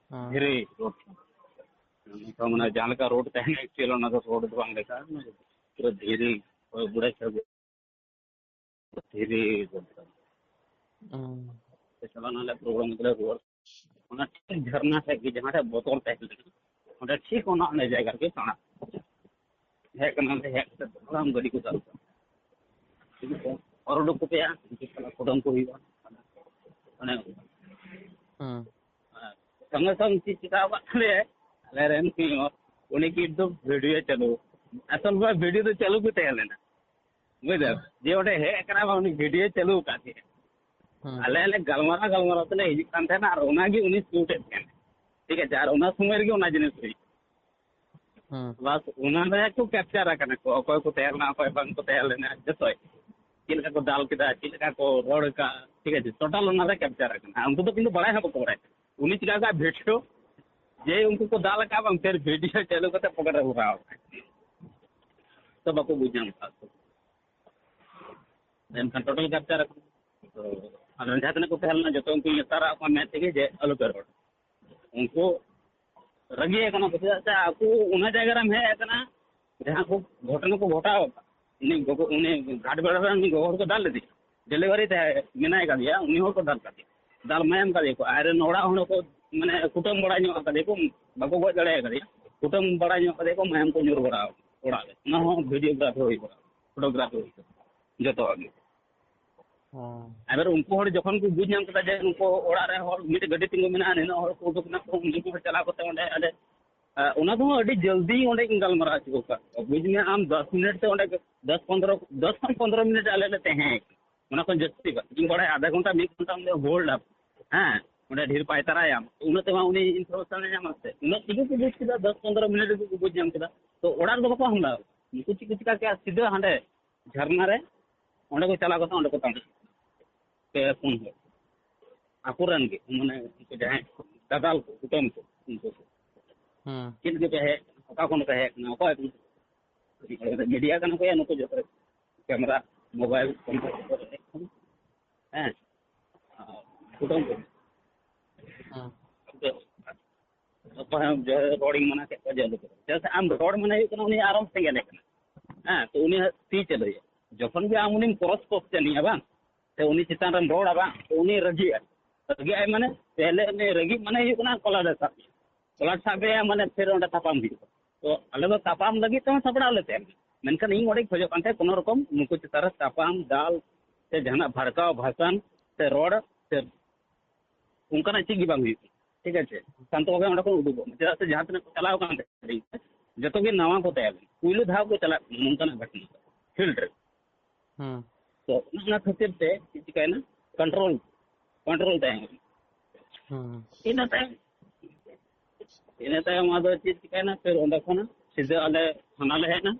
ᱦᱩᱸ᱾ ᱫᱷᱤᱨᱤ ᱨᱳᱰ᱾ ᱱᱤᱛᱚᱜ ᱢᱟᱱᱮ ᱡᱟᱦᱟᱸ ᱞᱮᱠᱟ ᱨᱳᱰ ᱛᱟᱦᱮᱱᱟ, ᱮᱠᱪᱩᱭᱮᱞ ᱚᱱᱟ ᱫᱚ ᱨᱳᱰ ᱫᱚ ᱵᱟᱝ ᱞᱮᱠᱟ, ᱯᱩᱨᱟᱹ ᱫᱷᱤᱨᱤ, ᱦᱚᱭ ᱵᱩᱲᱟᱹ ᱠᱷᱟᱹᱜᱩ᱾ ᱫᱷᱤᱨᱤ ᱵᱚᱞᱛᱮ᱾ ᱦᱩᱸ᱾ ᱪᱟᱞᱟᱣ ᱱᱟᱞᱮ ᱯᱨᱳᱜᱨᱟᱢ ᱠᱚᱞᱮ ᱨᱩᱣᱟᱹᱲ᱾ ᱚᱱᱟ ᱴᱷᱤᱠ ᱡᱷᱟᱨᱱᱟ ᱴᱷᱮᱡ ᱜᱮ, ᱡᱟᱦᱟᱸ ᱴᱷᱮᱡ ᱵᱚᱛᱚᱞ ᱛᱟᱦᱮᱸ ᱞᱮᱱᱟ, ᱚᱸᱰᱮ ᱴᱷᱤᱠ ᱚᱱᱟ, ᱚᱱᱟ ᱡᱟᱭᱜᱟ ᱨᱮᱜᱮ ᱛᱟᱲᱟᱢ᱾ ᱦᱮᱡ ᱠᱟᱱᱟᱞᱮ, ᱦᱮᱡ ᱠᱟᱛᱮ ᱛᱟᱲᱟᱢ ᱜᱟᱹᱰᱤ ᱠᱚ ᱫᱟᱞ ᱠᱟᱜᱼᱟ᱾ ᱴᱷᱤᱠ ᱟᱪᱷᱮ? ᱚᱨ ᱩᱰᱩᱠ ᱠᱚᱯᱮᱭᱟ, ᱩᱱᱠᱩ ᱥᱟᱞᱟᱜ ᱠᱩᱴᱟᱹᱢ ᱠᱚ ᱦᱩᱭᱩᱜᱼᱟ᱾ ᱚᱱᱮ ᱚᱱᱠᱟ᱾ ᱦᱩᱸ᱾ ᱟᱨ ᱥᱚᱸᱜᱮ ᱥᱚᱝ ᱪᱮᱫ ᱪᱤᱠᱟ ᱟᱠᱟᱫ ᱛᱟᱞᱮᱭᱟ, ᱟᱞᱮ ᱨᱮᱱ ᱥᱤᱱᱤᱭᱚᱨ, ᱩᱱᱤ ᱠᱤᱱᱛᱩ ᱵᱷᱤᱰᱤᱭᱳ ᱪᱟᱹᱞᱩ, ᱟᱥᱚᱞ ᱢᱟ ᱵᱷᱤᱰᱤᱭᱳ ᱫᱚ ᱪᱟᱹᱞᱩ ᱜᱮ ᱛᱟᱦᱮᱸ ᱞᱮᱱᱟ᱾ ᱵᱩᱡᱷᱟᱹᱣ? ᱡᱮ ᱚᱸᱰᱮ ᱦᱮᱡ ᱟᱠᱟᱱᱟ ᱵᱟᱝ, ᱩᱱᱤ ᱵᱷᱤᱰᱤᱭᱳ ᱪᱟᱹᱞᱩ ᱟᱠᱟᱫ ᱛᱟᱦᱮᱸᱫ᱾ ᱦᱩᱸ᱾ ᱟᱞᱮ ᱞᱮ ᱜᱟᱞᱢᱟᱨᱟᱣ, ᱜᱟᱞᱢᱟᱨᱟᱣ ᱛᱮᱞᱮ ᱦᱤᱡᱩᱜ ᱠᱟᱱ ᱛᱟᱦᱮᱱᱟ, ᱟᱨ ᱚᱱᱟᱜᱮ ᱩᱱᱤ ᱥᱩᱴ ᱮᱫ ᱛᱟᱦᱮᱱᱟ᱾ ᱴᱷᱤᱠ ᱟᱪᱷᱮ, ᱟᱨ ᱚᱱᱟ ᱥᱚᱢᱚᱭ ᱨᱮᱜᱮ ᱚᱱᱟ ᱡᱤᱱᱤᱥ ᱦᱩᱭᱩᱜᱼᱟ᱾ ᱦᱩᱸ᱾ ᱵᱟᱥ, ᱚᱱᱟ ᱨᱮ ᱠᱚ ᱠᱮᱯᱪᱟᱨ ᱟᱠᱟᱱᱟ ᱠᱚ, ᱚᱠᱚᱭ ᱠᱚ ᱛᱟᱦᱮᱸ ᱞᱮᱱᱟ, ᱚᱠᱚᱭ ᱵᱟᱝ ᱠᱚ ᱛᱟᱦᱮᱸ ᱞᱮᱱᱟ, ᱡᱚᱛᱚᱭ᱾ ᱪᱮᱫ ᱞᱮᱠᱟ ᱠᱚ ᱫᱟᱞ ᱠᱮᱫᱟ, ᱪᱮᱫ ᱞᱮᱠᱟ ᱠᱚ ᱨᱚᱲ ᱟᱠᱟᱫ, ᱴᱷᱤᱠ ᱟᱪᱷᱮ, ᱴᱳᱴᱟᱞ ᱚᱱᱟ ᱨᱮ ᱠᱮᱯᱪᱟᱨ ᱟᱠᱟᱱᱟ᱾ ᱟᱨ ᱩᱱᱠᱩ ᱫᱚ ᱠᱤᱱᱛᱩ ᱵᱟᱲᱟᱭ ᱦᱚᱸ ᱵᱟᱠᱚ ᱵᱟᱲᱟᱭᱟ᱾ ᱩᱱᱤ ᱪᱤᱠᱟ ᱠᱟᱜ ᱵᱷᱤᱰᱤᱭᱳ, ᱡᱮ ᱩᱱᱠᱩ ᱠᱚ ᱫᱟᱞ ᱟᱠᱟᱫ ᱵᱟᱝ, ᱯᱷᱮᱨ ᱵᱷᱤᱰᱤᱭᱳ ᱪᱟᱹᱞᱩ ᱠᱟᱛᱮ ᱯᱚᱠᱮᱴ ᱨᱮ ᱵᱷᱚᱨᱟᱣ ᱟᱠᱟᱫ᱾ ᱛᱚ ᱵᱟᱠᱚ ᱵᱩᱡᱽ ᱧᱟᱢ ᱟᱠᱟᱫ ᱠᱚ᱾ ᱮᱱᱠᱷᱟᱱ ᱴᱳᱴᱟᱞ ᱠᱮᱯᱪᱟᱨ ᱟᱠᱟᱱᱟ᱾ ᱛᱚ ᱟᱫᱚ ᱡᱟᱦᱟᱸ ᱛᱤᱱᱟᱹᱜ ᱠᱚ ᱛᱟᱦᱮᱸ ᱞᱮᱱᱟ, ᱡᱚᱛᱚ ᱩᱱᱠᱩ ᱧᱮᱛᱟᱨᱟᱜ ᱠᱚ ᱢᱮᱫ ᱛᱮᱜᱮ ᱡᱮ ᱟᱞᱚᱯᱮ ᱨᱚᱲ᱾ ᱩᱱᱠᱩ ᱨᱟᱹᱜᱤ ᱟᱠᱟᱱᱟ ᱠᱚ, ᱪᱮᱫᱟᱜ ᱥᱮ ᱟᱠᱚ ᱚᱱᱟ ᱡᱟᱭᱜᱟ ᱨᱮᱢ ᱦᱮᱡ ᱟᱠᱟᱱᱟ, ᱡᱟᱦᱟᱸ ᱠᱚ ᱜᱷᱚᱴᱚᱱᱟ ᱠᱚ ᱜᱷᱚᱴᱟᱣ ᱟᱠᱟᱫ᱾ ᱩᱱᱤ ᱜᱚᱜᱚ, ᱩᱱᱤ ᱜᱷᱟᱴ ᱵᱮᱲᱟ ᱨᱮ ᱩᱱᱤ ᱜᱚᱜᱚ ᱦᱚᱲ ᱠᱚ ᱫᱟᱞ ᱞᱮᱫᱮᱭᱟ, ᱰᱮᱞᱤᱵᱷᱟᱨᱤ ᱛᱮ ᱢᱮᱱᱟᱭ ᱠᱟᱫᱮᱭᱟ, ᱩᱱᱤ ᱦᱚᱲ ᱠᱚ ᱫᱟᱞ ᱠᱟᱫᱮᱭᱟ, ᱫᱟᱞ ᱢᱟᱭᱟᱢ ᱠᱟᱫᱮᱭᱟ ᱠᱚ᱾ ᱟᱡ ᱨᱮᱱ ᱚᱲᱟᱜ ᱦᱚᱲ ᱠᱚ ᱢᱟᱱᱮ ᱠᱩᱴᱟᱹᱢ ᱵᱟᱲᱟ ᱧᱚᱜ ᱠᱟᱫᱮᱭᱟ ᱠᱚ, ᱵᱟᱠᱚ ᱜᱚᱡ ᱫᱟᱲᱮ ᱠᱟᱫᱮᱭᱟ, ᱠᱩᱴᱟᱹᱢ ᱵᱟᱲᱟ ᱧᱚᱜ ᱠᱟᱫᱮᱭᱟ ᱠᱚ, ᱢᱟᱭᱟᱢ ᱠᱚ ᱧᱩᱨ ᱵᱟᱲᱟ ᱟᱠᱟᱱᱟ ᱚᱲᱟᱜ ᱨᱮ᱾ ᱚᱱᱟ ᱦᱚᱸ ᱵᱷᱤᱰᱤᱭᱳᱜᱨᱟᱯᱷᱤ ᱦᱩᱭ ᱠᱟᱱᱟ, ᱯᱷᱳᱴᱳᱜᱨᱟᱯᱷᱤ ᱦᱩᱭ ᱠᱟᱱᱟ, ᱡᱚᱛᱚᱣᱟᱜ ᱜᱮ᱾ ᱦᱮᱸ᱾ ᱮᱵᱟᱨ ᱩᱱᱠᱩ ᱦᱚᱲ ᱡᱚᱠᱷᱚᱱ ᱠᱚ ᱵᱩᱡᱽ ᱧᱟᱢ ᱠᱮᱫᱟ ᱡᱮ ᱱᱩᱠᱩ ᱚᱲᱟᱜ ᱨᱮ ᱦᱚᱲ ᱢᱤᱫᱴᱮᱡ ᱜᱟᱹᱰᱤ ᱛᱤᱸᱜᱩ ᱢᱮᱱᱟᱜᱼᱟ, ᱱᱤᱱᱟᱹᱜ ᱦᱚᱲ ᱠᱚ ᱩᱰᱩᱠ ᱮᱱᱟ, ᱛᱚ ᱩᱱᱠᱩ ᱦᱚᱲ ᱪᱟᱞᱟᱣ ᱠᱟᱛᱮ ᱚᱸᱰᱮ ᱟᱞᱮ, ᱟ, ᱚᱱᱟ ᱠᱚᱦᱚᱸ ᱟᱹᱰᱤ ᱡᱚᱞᱫᱤ ᱚᱸᱰᱮ ᱤᱧ ᱜᱟᱞᱢᱟᱨᱟᱣ ᱦᱚᱪᱚ ᱟᱠᱟᱫ ᱠᱚᱣᱟ᱾ ᱵᱩᱡᱽ ᱢᱮ ᱟᱢ, ᱫᱚᱥ ᱢᱤᱱᱤᱴ ᱛᱮ ᱚᱸᱰᱮ, ᱫᱚᱥ ᱯᱚᱱᱫᱽᱨᱚ, ᱫᱚᱥ ᱠᱷᱚᱱ ᱯᱚᱱᱫᱽᱨᱚ ᱢᱤᱱᱤᱴ ᱟᱞᱮ ᱞᱮ ᱛᱟᱦᱮᱸ ᱠᱟᱱᱟ᱾ ᱚᱱᱟ ᱠᱷᱚᱱ ᱡᱟᱹᱥᱛᱤ ᱵᱟᱝ᱾ ᱤᱧ ᱵᱟᱲᱟᱭᱟ ᱟᱫᱷᱟ ᱜᱷᱚᱱᱴᱟ, ᱢᱤᱫ ᱜᱷᱚᱱᱴᱟ ᱚᱸᱰᱮ ᱦᱳᱞᱰ ᱟᱯ᱾ ᱦᱮᱸ, ᱚᱸᱰᱮ ᱰᱷᱮᱨ ᱯᱟᱭᱛᱟᱨᱟᱭᱟᱢ, ᱩᱱᱟᱹᱜ ᱛᱮᱢᱟ ᱩᱱᱤ ᱤᱱᱯᱷᱚᱨᱢᱮᱥᱚᱱ ᱮ ᱧᱟᱢᱟ ᱥᱮ? ᱩᱱᱟᱹᱜ ᱛᱮᱜᱮ ᱠᱚ ᱵᱩᱡᱽ ᱠᱮᱫᱟ, ᱫᱚᱥ ᱯᱚᱱᱫᱽᱨᱚ ᱢᱤᱱᱤᱴ ᱨᱮᱜᱮ ᱠᱚ ᱵᱩᱡᱽ ᱧᱟᱢ ᱠᱮᱫᱟ᱾ ᱛᱚ ᱚᱲᱟᱜ ᱨᱮᱫᱚ ᱵᱟᱠᱚ ᱦᱟᱢᱞᱟ ᱟᱠᱟᱫᱟ᱾ ᱩᱱᱠᱩ ᱪᱮᱫ ᱠᱚ ᱪᱤᱠᱟ ᱠᱮᱜᱼᱟ, ᱥᱤᱫᱷᱟᱹ ᱦᱟᱸᱰᱮ ᱡᱷᱟᱨᱱᱟ ᱨᱮ, ᱚᱸᱰᱮ ᱠᱚ ᱪᱟᱞᱟᱣ ᱠᱟᱛᱮ ᱚᱸᱰᱮ ᱠᱚ ᱛᱟᱲᱟᱢ ᱯᱮ ᱯᱩᱱ ᱦᱚᱲ ᱟᱠᱚᱨᱮᱱ ᱜᱮ, ᱢᱟᱱᱮ ᱩᱱᱠᱩ ᱡᱟᱦᱟᱸᱭ ᱫᱟᱫᱟᱞ ᱠᱚ, ᱠᱩᱴᱟᱹᱢ ᱠᱚ, ᱩᱱᱠᱩ ᱠᱚ᱾ ᱦᱮᱸ᱾ ᱪᱮᱫ ᱞᱟᱹᱜᱤᱫ ᱯᱮ ᱦᱮᱡ ᱠᱟᱱᱟ? ᱚᱠᱟ ᱠᱷᱚᱱ ᱯᱮ ᱦᱮᱡ ᱠᱟᱱᱟ? ᱚᱠᱚᱭ ᱯᱮ? ᱢᱤᱰᱤᱭᱟ ᱠᱟᱱᱟ ᱠᱚ ᱭᱟ, ᱱᱩᱠᱩ ᱡᱚᱛᱚ ᱠᱮᱢᱮᱨᱟ, ᱢᱳᱵᱟᱭᱤᱞ, ᱠᱚᱢᱯᱤᱭᱩᱴᱟᱨ ᱠᱚ ᱦᱮᱡ ᱠᱟᱱᱟ᱾ ᱦᱮᱸ᱾ ᱠᱩᱴᱟᱹᱢ ᱠᱚ᱾ ᱦᱮᱸ᱾ ᱚᱠᱚᱭ ᱦᱚᱸ ᱡᱚ-, ᱨᱚᱲᱤᱧ ᱢᱟᱱᱟ ᱠᱮᱫ ᱠᱚᱣᱟ ᱡᱮ ᱟᱞᱚ ᱯᱮ ᱨᱚᱲ᱾ ᱪᱮᱫᱟᱜ ᱥᱮ ᱟᱢ ᱨᱚᱲ ᱢᱟᱱᱮ ᱦᱩᱭᱩᱜ ᱠᱟᱱᱟ ᱩᱱᱤ ᱟᱨᱚᱢ ᱥᱮᱸᱜᱮᱞᱮ ᱠᱟᱱᱟ᱾ ᱦᱮᱸ, ᱛᱚ ᱩᱱᱤ ᱦᱟᱸᱜ ᱛᱤ ᱪᱟᱹᱞᱩᱭᱟ᱾ ᱡᱚᱠᱷᱚᱱ ᱜᱮ ᱟᱢ ᱩᱱᱤᱢ ᱠᱨᱚᱥ ᱠᱚᱥᱪᱮᱱᱤᱭᱟ ᱵᱟᱝ, ᱥᱮ ᱩᱱᱤ ᱪᱮᱛᱟᱱ ᱨᱮᱢ ᱨᱚᱲᱟ ᱵᱟᱝ, ᱛᱚ ᱩᱱᱤ ᱨᱟᱹᱜᱤᱜᱼᱟᱭ᱾ ᱨᱟᱹᱜᱤᱜᱼᱟᱭ ᱢᱟᱱᱮ, ᱯᱮᱦᱞᱮ ᱩᱱᱤ ᱨᱟᱹᱜᱤ ᱢᱟᱱᱮ ᱦᱩᱭᱩᱜ ᱠᱟᱱᱟ ᱠᱚᱞᱟᱨ ᱮ ᱥᱟᱵ ᱢᱮᱭᱟ᱾ ᱠᱚᱞᱟᱨ ᱥᱟᱵ ᱢᱮᱭᱟ ᱢᱟᱱᱮ ᱯᱷᱤᱨ ᱚᱸᱰᱮ ᱛᱟᱯᱟᱢ ᱦᱩᱭᱩᱜᱼᱟ᱾ ᱛᱚ ᱟᱞᱮ ᱫᱚ ᱛᱟᱯᱟᱢ ᱞᱟᱹᱜᱤᱫ ᱛᱮᱦᱚᱸ ᱥᱟᱯᱲᱟᱣ ᱞᱮ ᱛᱟᱦᱮᱱᱟ, ᱢᱮᱱᱠᱷᱟᱱ ᱤᱧ ᱚᱸᱰᱮᱧ ᱠᱷᱚᱡᱚᱜ ᱠᱟᱱ ᱛᱟᱦᱮᱸᱫ ᱠᱳᱱᱳ ᱨᱚᱠᱚᱢ ᱱᱩᱠᱩ ᱪᱮᱛᱟᱱ ᱨᱮ ᱛᱟᱯᱟᱢ ᱫᱟᱞ ᱥᱮ ᱡᱟᱦᱟᱱᱟᱜ ᱵᱷᱟᱲᱠᱟᱣ ᱵᱷᱟᱥᱚᱱ ᱥᱮ ᱨᱚᱲ ᱥᱮ ᱚᱱᱠᱟᱱᱟᱜ ᱪᱮᱫ ᱜᱮ ᱵᱟᱝ ᱦᱩᱭᱩᱜ ᱠᱟᱱᱟ, ᱴᱷᱤᱠ ᱟᱪᱷᱮ? ᱥᱟᱱᱛᱚ ᱵᱷᱟᱵᱮ ᱚᱸᱰᱮ ᱠᱷᱚᱱ ᱩᱰᱩᱠᱚᱜ ᱢᱮ, ᱪᱮᱫᱟᱜ ᱥᱮ ᱡᱟᱦᱟᱸ ᱛᱤᱱᱟᱹᱜ ᱠᱚ ᱪᱟᱞᱟᱣ ᱠᱟᱱ ᱛᱟᱦᱮᱸ, ᱡᱚᱛᱚ ᱜᱮ ᱱᱟᱣᱟ ᱠᱚ ᱛᱟᱦᱮᱸ ᱞᱮᱱᱟ, ᱯᱩᱭᱞᱩ ᱫᱷᱟᱣ ᱠᱚ ᱪᱟᱞᱟᱜ ᱠᱟᱱᱟ ᱱᱚᱝᱠᱟᱱᱟᱜ ᱜᱷᱚᱴᱚᱱᱟ ᱯᱷᱤᱞᱰ ᱨᱮ᱾ ᱦᱮᱸ᱾ ᱛᱚ ᱚᱱᱟ ᱠᱷᱟᱹᱛᱤᱨ ᱛᱮ ᱪᱮᱫ ᱪᱤᱠᱟᱹᱭᱮᱱᱟ, ᱠᱚᱱᱴᱨᱳᱞ, ᱠᱚᱱᱴᱨᱳᱞ ᱛᱟᱦᱮᱸ ᱠᱟᱱᱟ᱾ ᱦᱮᱸ᱾ ᱤᱱᱟᱹ ᱛᱟᱭᱚᱢ, ᱤᱱᱟᱹ ᱛᱟᱭᱚᱢ ᱟᱫᱚ ᱪᱮᱫ ᱪᱤᱠᱟᱹᱭᱮᱱᱟ, ᱯᱷᱤᱨ ᱚᱸᱰᱮ ᱠᱷᱚᱱᱟᱜ ᱥᱤᱫᱷᱟᱹ ᱟᱞᱮ ᱛᱷᱟᱱᱟ ᱞᱮ ᱦᱮᱡ ᱮᱱᱟ᱾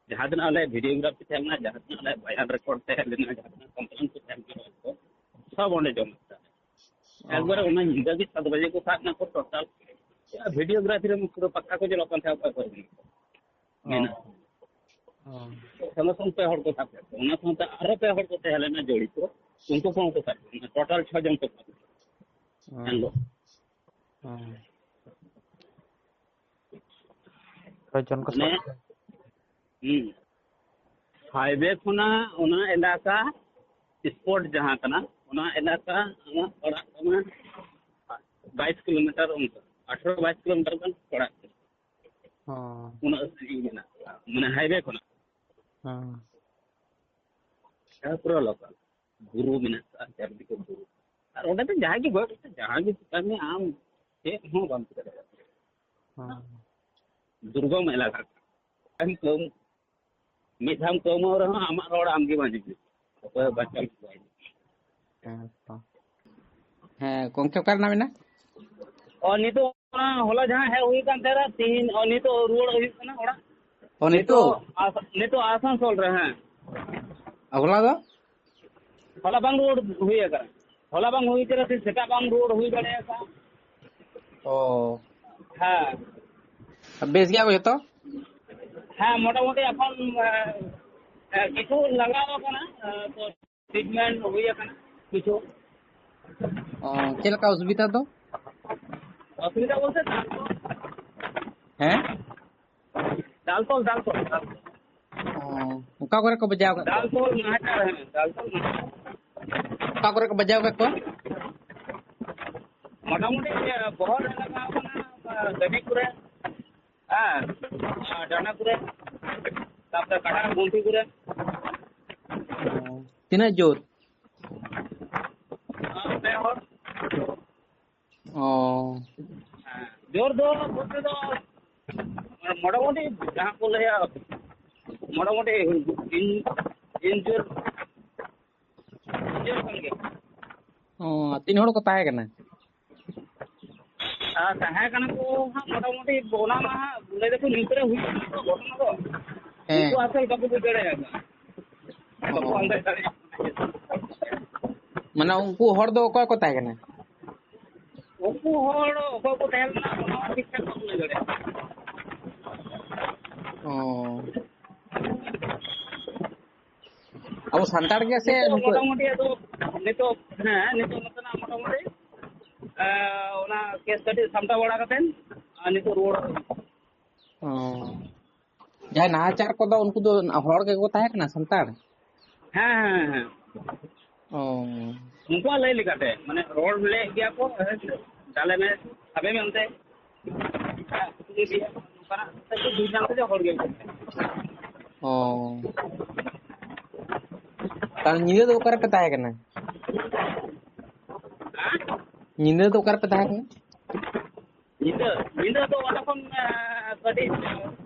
ᱡᱟᱦᱟᱸ ᱛᱤᱱᱟᱹᱜ ᱟᱞᱮ ᱵᱷᱤᱰᱤᱭᱳᱜᱨᱟᱯᱷᱤ ᱛᱟᱦᱮᱸ ᱞᱮᱱᱟ, ᱡᱟᱦᱟᱸ ᱛᱤᱱᱟᱹᱜ ᱟᱞᱮ ᱵᱟᱭᱟᱱ ᱨᱮᱠᱚᱨᱰ ᱛᱟᱦᱮᱸ ᱞᱮᱱᱟ, ᱡᱟᱦᱟᱸ ᱛᱤᱱᱟᱹᱜ ᱠᱚᱢᱯᱞᱮᱱ ᱠᱚ ᱛᱟᱦᱮᱸ ᱞᱮᱱᱟ, ᱥᱚᱵ ᱚᱸᱰᱮ ᱡᱚᱢᱟ ᱠᱮᱫᱟ᱾ ᱚ᱾ ᱮᱠᱵᱟᱨᱮ ᱚᱱᱟ ᱧᱤᱫᱟᱹ ᱜᱮ ᱥᱟᱛ ᱵᱟᱡᱮ ᱠᱚ ᱥᱟᱵ ᱮᱱᱟ ᱠᱚ ᱴᱳᱴᱟᱞ᱾ ᱵᱷᱤᱰᱤᱭᱳᱜᱨᱟᱯᱷᱤ ᱨᱮ ᱯᱩᱨᱟᱹ ᱯᱟᱠᱠᱟ ᱠᱚ ᱧᱮᱞᱚᱜ ᱠᱟᱱ ᱛᱟᱦᱮᱸᱫ, ᱚᱠᱚᱭ ᱚᱠᱚᱭ ᱨᱮᱱ ᱠᱚ ᱚ᱾ ᱢᱮᱱᱟᱜ᱾ ᱚ᱾ ᱥᱚᱸᱜᱮ ᱥᱚᱝ ᱯᱮ ᱦᱚᱲ ᱠᱚ ᱥᱟᱵ ᱠᱮᱫ ᱠᱚᱣᱟ᱾ ᱚᱱᱟ ᱥᱟᱶᱛᱮ ᱟᱨᱚ ᱯᱮ ᱦᱚᱲ ᱠᱚ ᱛᱟᱦᱮᱸ ᱞᱮᱱᱟ ᱡᱚᱲᱤᱛᱚ᱾ ᱩᱱᱠᱩ ᱠᱚᱦᱚᱸ ᱠᱚ ᱥᱟᱵ ᱠᱚᱣᱟ᱾ ᱴᱳᱴᱟᱞ ᱪᱷᱚ ᱡᱚᱱ ᱠᱚ ᱥᱟᱵ ᱠᱚᱣᱟ᱾ ᱦᱮᱸ᱾ ᱦᱮᱸ᱾ ᱪᱷᱚ ᱡᱚᱱ ᱠᱚ ᱥᱟᱵ ᱢᱟᱱᱮ, ᱠᱚᱣᱟ᱾ ᱦᱩᱸ᱾ ᱦᱟᱭᱣᱮ ᱠᱷᱚᱱᱟᱜ ᱚᱱᱟ ᱮᱞᱟᱠᱟ, ᱥᱯᱚᱴ ᱡᱟᱦᱟᱸ ᱠᱟᱱᱟ, ᱚᱱᱟ ᱮᱞᱟᱠᱟ ᱟᱢᱟᱜ ᱚᱲᱟᱜ ᱠᱷᱚᱱᱟᱜ ᱵᱟᱭᱤᱥ ᱠᱤᱞᱳᱢᱤᱴᱟᱨ, ᱚᱱᱠᱟ ᱟᱴᱷᱨᱚ ᱵᱟᱭᱤᱥ ᱠᱤᱞᱳᱢᱤᱴᱟᱨ ᱜᱟᱱ ᱚᱲᱟᱜ ᱠᱟᱱᱟ᱾ ᱚ᱾ ᱩᱱᱟᱹᱜ ᱥᱟᱺᱜᱤᱧ ᱢᱮᱱᱟᱜᱼᱟ, ᱢᱟᱱᱮ ᱦᱟᱭᱣᱮ ᱠᱷᱚᱱᱟᱜ᱾ ᱦᱮᱸ᱾ ᱡᱟᱦᱟᱸ ᱯᱩᱨᱟᱹ ᱞᱳᱠᱟᱞ ᱵᱩᱨᱩ ᱢᱮᱱᱟᱜ ᱟᱠᱟᱫᱼᱟ, ᱪᱟᱨᱫᱤᱠᱮ ᱵᱩᱨᱩ᱾ ᱟᱨ ᱚᱸᱰᱮ ᱫᱚ ᱡᱟᱦᱟᱸᱭ ᱜᱮ ᱜᱚᱡ ᱠᱟᱛᱮ, ᱡᱟᱦᱟᱸ ᱜᱮ ᱪᱤᱠᱟᱹᱭ ᱢᱮ, ᱟᱢ ᱪᱮᱫ ᱦᱚᱸ ᱵᱟᱢ ᱪᱤᱠᱟᱹ ᱫᱟᱲᱮᱭᱟᱜᱼᱟ᱾ ᱦᱮᱸ᱾ ᱫᱩᱨᱜᱚᱢ ᱮᱞᱟᱠᱟ᱾ ᱟᱢ ᱠᱟᱹᱢ-, ᱢᱤᱫ ᱫᱷᱟᱣ ᱠᱟᱹᱣᱢᱟᱹᱣ ᱨᱮᱦᱚᱸ ᱟᱢᱟᱜ ᱨᱚᱲ ᱟᱢ ᱜᱮ ᱵᱟᱝ ᱦᱤᱡᱩᱜ᱾ ᱚᱠᱚᱭ ᱦᱚᱸ ᱵᱟᱧᱪᱟᱣ ᱜᱮ ᱵᱟᱭ ᱦᱤᱡᱩᱜ᱾ ᱦᱮᱸ ᱛᱚ᱾ ᱦᱮᱸ, ᱜᱚᱝᱠᱮ, ᱚᱠᱟ ᱨᱮ ᱢᱮᱱᱟᱜ ᱵᱤᱱᱟ? ᱚ, ᱱᱤᱛᱚᱜ ᱚᱱᱟ ᱦᱚᱞᱟ ᱡᱟᱦᱟᱸ ᱦᱮᱡ ᱦᱩᱭ ᱠᱟᱱ ᱛᱟᱦᱮᱸᱱᱟ, ᱛᱤᱦᱤᱧ, ᱚ, ᱱᱤᱛᱚᱜ ᱨᱩᱣᱟᱹᱲ ᱦᱩᱭᱩᱜ ᱠᱟᱱᱟ ᱚᱲᱟᱜ᱾ ᱚ, ᱱᱤᱛᱚᱜ? ᱱᱤᱛᱚᱜ ᱟᱥ-, ᱱᱤᱛᱚᱜ ᱟᱥᱟᱱᱥᱳᱞ ᱨᱮ, ᱦᱮᱸ᱾ ᱟᱨ ᱦᱚᱞᱟ ᱫᱚ? ᱦᱚᱞᱟ ᱵᱟᱝ ᱨᱩᱣᱟᱹᱲ ᱦᱩᱭ ᱟᱠᱟᱱᱟ᱾ ᱦᱚᱞᱟ ᱵᱟᱝ ᱦᱩᱭ ᱠᱟᱱᱟ, ᱛᱮᱦᱮᱧ ᱥᱮᱛᱟᱜ ᱵᱟᱝ ᱨᱩᱣᱟᱹᱲ ᱦᱩᱭ ᱫᱟᱲᱮᱭᱟᱜᱼᱟ᱾ ᱚ᱾ ᱦᱮᱸ᱾ ᱟᱨ ᱵᱮᱥ ᱜᱮᱭᱟ ᱠᱚ ᱡᱚᱛᱚ? ᱦᱮᱸ, ᱢᱚᱴᱟᱢᱩᱴᱤ ᱮᱠᱷᱚᱱ, ᱮ, ᱮ, ᱠᱤᱪᱷᱩ ᱞᱟᱜᱟᱣ ᱟᱠᱟᱱᱟ, ᱮ, ᱛᱚ ᱴᱨᱤᱴᱢᱮᱱᱴ ᱦᱩᱭ ᱟᱠᱟᱱᱟ ᱠᱤᱪᱷᱩ᱾ ᱚ, ᱪᱮᱫ ᱞᱮᱠᱟ ᱚᱥᱩᱵᱤᱫᱷᱟ ᱫᱚ? ᱚᱥᱩᱵᱤᱫᱷᱟ ᱵᱚᱞᱛᱮ ᱫᱟᱞ ᱛᱚᱞ᱾ ᱦᱮᱸ? ᱫᱟᱞ ᱛᱚᱞ, ᱫᱟᱞ ᱛᱚᱞ, ᱫᱟᱞ ᱛᱚᱞ᱾ ᱚ, ᱚᱠᱟ ᱠᱚᱨᱮ ᱠᱚ ᱵᱟᱡᱟᱣ ᱠᱟᱜ ᱫᱟᱞ ᱠᱚᱣᱟ? ᱛᱚᱞ ᱱᱟᱦᱟᱪᱟᱨ, ᱦᱮᱸ, ᱫᱟᱞ ᱛᱚᱞ ᱱᱟᱦᱟᱪᱟᱨ᱾ ᱚᱠᱟ ᱠᱚᱨᱮ ᱠᱚ ᱵᱟᱡᱟᱣ ᱠᱟᱜ ᱠᱚᱣᱟ? ᱢᱚᱴᱟᱢᱩᱴᱤ ᱵᱚᱦᱚᱜ ᱨᱮ ᱞᱟᱜᱟᱣ ᱠᱟᱱᱟ, ᱜᱟᱹᱰᱤ ᱠᱚᱨᱮ᱾ ᱦᱮᱸ, ᱟᱨ ᱰᱟᱸᱰᱟ ᱠᱚᱨᱮ, ᱛᱟᱯᱚᱨᱮ ᱠᱟᱴᱟ ᱜᱩᱱᱴᱷᱤ ᱠᱚᱨᱮ᱾ ᱚ, ᱛᱤᱱᱟᱹᱜ ᱡᱳᱨ? ᱟᱨ ᱯᱮ ᱦᱚᱲ᱾ ᱚ᱾ ᱦᱮᱸ, ᱡᱳᱨ ᱫᱚ ᱵᱚᱞᱛᱮ ᱫᱚ ᱢᱚᱴᱟᱢᱩᱴᱤ ᱡᱟᱦᱟᱸ ᱠᱚ ᱞᱟᱹᱭᱟ, ᱢᱚᱴᱟᱢᱩᱴᱤ ᱤᱧ, ᱤᱧ ᱡᱳᱨ ᱤᱭᱟᱹ ᱠᱟᱱ ᱜᱮᱭᱟ᱾ ᱚ, ᱛᱤᱱ ᱦᱚᱲ ᱠᱚ ᱛᱟᱦᱮᱸ ᱠᱟᱱᱟ? ᱟᱨ ᱛᱟᱦᱮᱸ ᱠᱟᱱᱟ ᱠᱚ ᱦᱟᱸᱜ ᱢᱚᱴᱟᱢᱩᱴᱤ, ᱚᱱᱟ ᱢᱟ ᱦᱟᱸᱜ ᱞᱟᱹᱭ ᱫᱟᱠᱚ ᱧᱩᱛ ᱨᱮ ᱦᱩᱭ ᱠᱟᱱᱟ ᱛᱚ ᱜᱷᱚᱴᱚᱱᱟ ᱫᱚ᱾ ᱦᱮᱸ᱾ ᱩᱱᱠᱩ ᱟᱥᱚᱞ ᱵᱟᱠᱚ ᱵᱩᱡᱽ ᱫᱟᱲᱮᱭᱟᱜᱼᱟ᱾ ᱵᱟᱠᱚ ᱚ᱾ ᱟᱱᱫᱟᱡᱽ ᱫᱟᱲᱮᱭᱟᱜᱼᱟ᱾ ᱢᱟᱱᱮ ᱩᱱᱠᱩ ᱦᱚᱲ ᱫᱚ ᱚᱠᱚᱭ ᱠᱚ ᱛᱟᱦᱮᱸ ᱠᱟᱱᱟ? ᱩᱱᱠᱩ ᱦᱚᱲ ᱚᱠᱚᱭ ᱠᱚ ᱛᱟᱦᱮᱸ ᱞᱮᱱᱟ, ᱚᱱᱟ ᱦᱚᱸ ᱴᱷᱤᱠ ᱴᱷᱟᱠ ᱵᱟᱠᱚ ᱞᱟᱹᱭ ᱫᱟᱲᱮᱭᱟᱜᱼᱟ᱾ ᱚ᱾ ᱟᱵᱚ ᱥᱟᱱᱛᱟᱲ ᱜᱮ ᱥᱮ ᱱᱤᱛᱚᱜ ᱱᱩᱠᱩ? ᱢᱚᱴᱟᱢᱩᱴᱤ ᱟᱫᱚ ᱱᱤᱛᱚᱜ, ᱦᱮᱸ, ᱱᱤᱛᱚᱜ ᱱᱚᱛᱮᱱᱟᱜ ᱢᱚᱴᱟᱢᱩᱴᱤ, ᱮ, ᱚᱱᱟ ᱠᱮᱥ ᱠᱟᱹᱴᱤᱡ ᱥᱟᱢᱴᱟᱣ ᱵᱟᱲᱟ ᱠᱟᱛᱮᱫ, ᱟᱨ ᱱᱤᱛᱚᱜ ᱨᱩᱣᱟᱹᱲ ᱦᱩᱭᱩᱜᱼᱟ᱾ ᱚ᱾ ᱡᱟᱦᱟᱸᱭ ᱱᱟᱦᱟᱪᱟᱨ ᱠᱚᱫᱚ ᱩᱱᱠᱩ ᱫᱚ ᱦᱚᱲ ᱜᱮᱠᱚ ᱛᱟᱦᱮᱸ ᱠᱟᱱᱟ, ᱥᱟᱱᱛᱟᱲ? ᱦᱮᱸ, ᱦᱮᱸ, ᱦᱮᱸ᱾ ᱚ᱾ ᱩᱱᱠᱩᱣᱟᱜ ᱞᱟᱹᱭ ᱞᱮᱠᱟᱛᱮ, ᱢᱟᱱᱮ, ᱨᱚᱲ ᱞᱮᱫ ᱜᱮᱭᱟ ᱠᱚ, ᱦᱮᱸ, ᱫᱟᱞᱮ ᱢᱮ, ᱥᱟᱵᱮ ᱢᱮ ᱚᱱᱛᱮ᱾ ᱦᱮᱸ, ᱩᱱᱠᱩ ᱜᱮ ᱞᱟᱹᱭᱟ, ᱱᱚᱝᱠᱟᱱᱟᱜ ᱥᱮ ᱠᱚ ᱵᱩᱡᱽ ᱧᱟᱢ ᱠᱮᱫᱟ ᱦᱚᱲ ᱜᱮ᱾ ᱚ᱾ ᱛᱟᱦᱞᱮ ᱧᱤᱫᱟᱹ ᱫᱚ ᱚᱠᱟ ᱨᱮᱯᱮ ᱛᱟᱦᱮᱸ ᱠᱟᱱᱟ? ᱦᱮᱸ? ᱧᱤᱫᱟᱹ ᱫᱚ ᱚᱠᱟ ᱨᱮᱯᱮ ᱛᱟᱦᱮᱸ ᱠᱟᱱᱟ? ᱧᱤᱫᱟᱹ, ᱧᱤᱫᱟᱹ ᱫᱚ ᱚᱸᱰᱮ ᱠᱷᱚᱱ, ᱮ, ᱠᱟᱹᱴᱤᱡ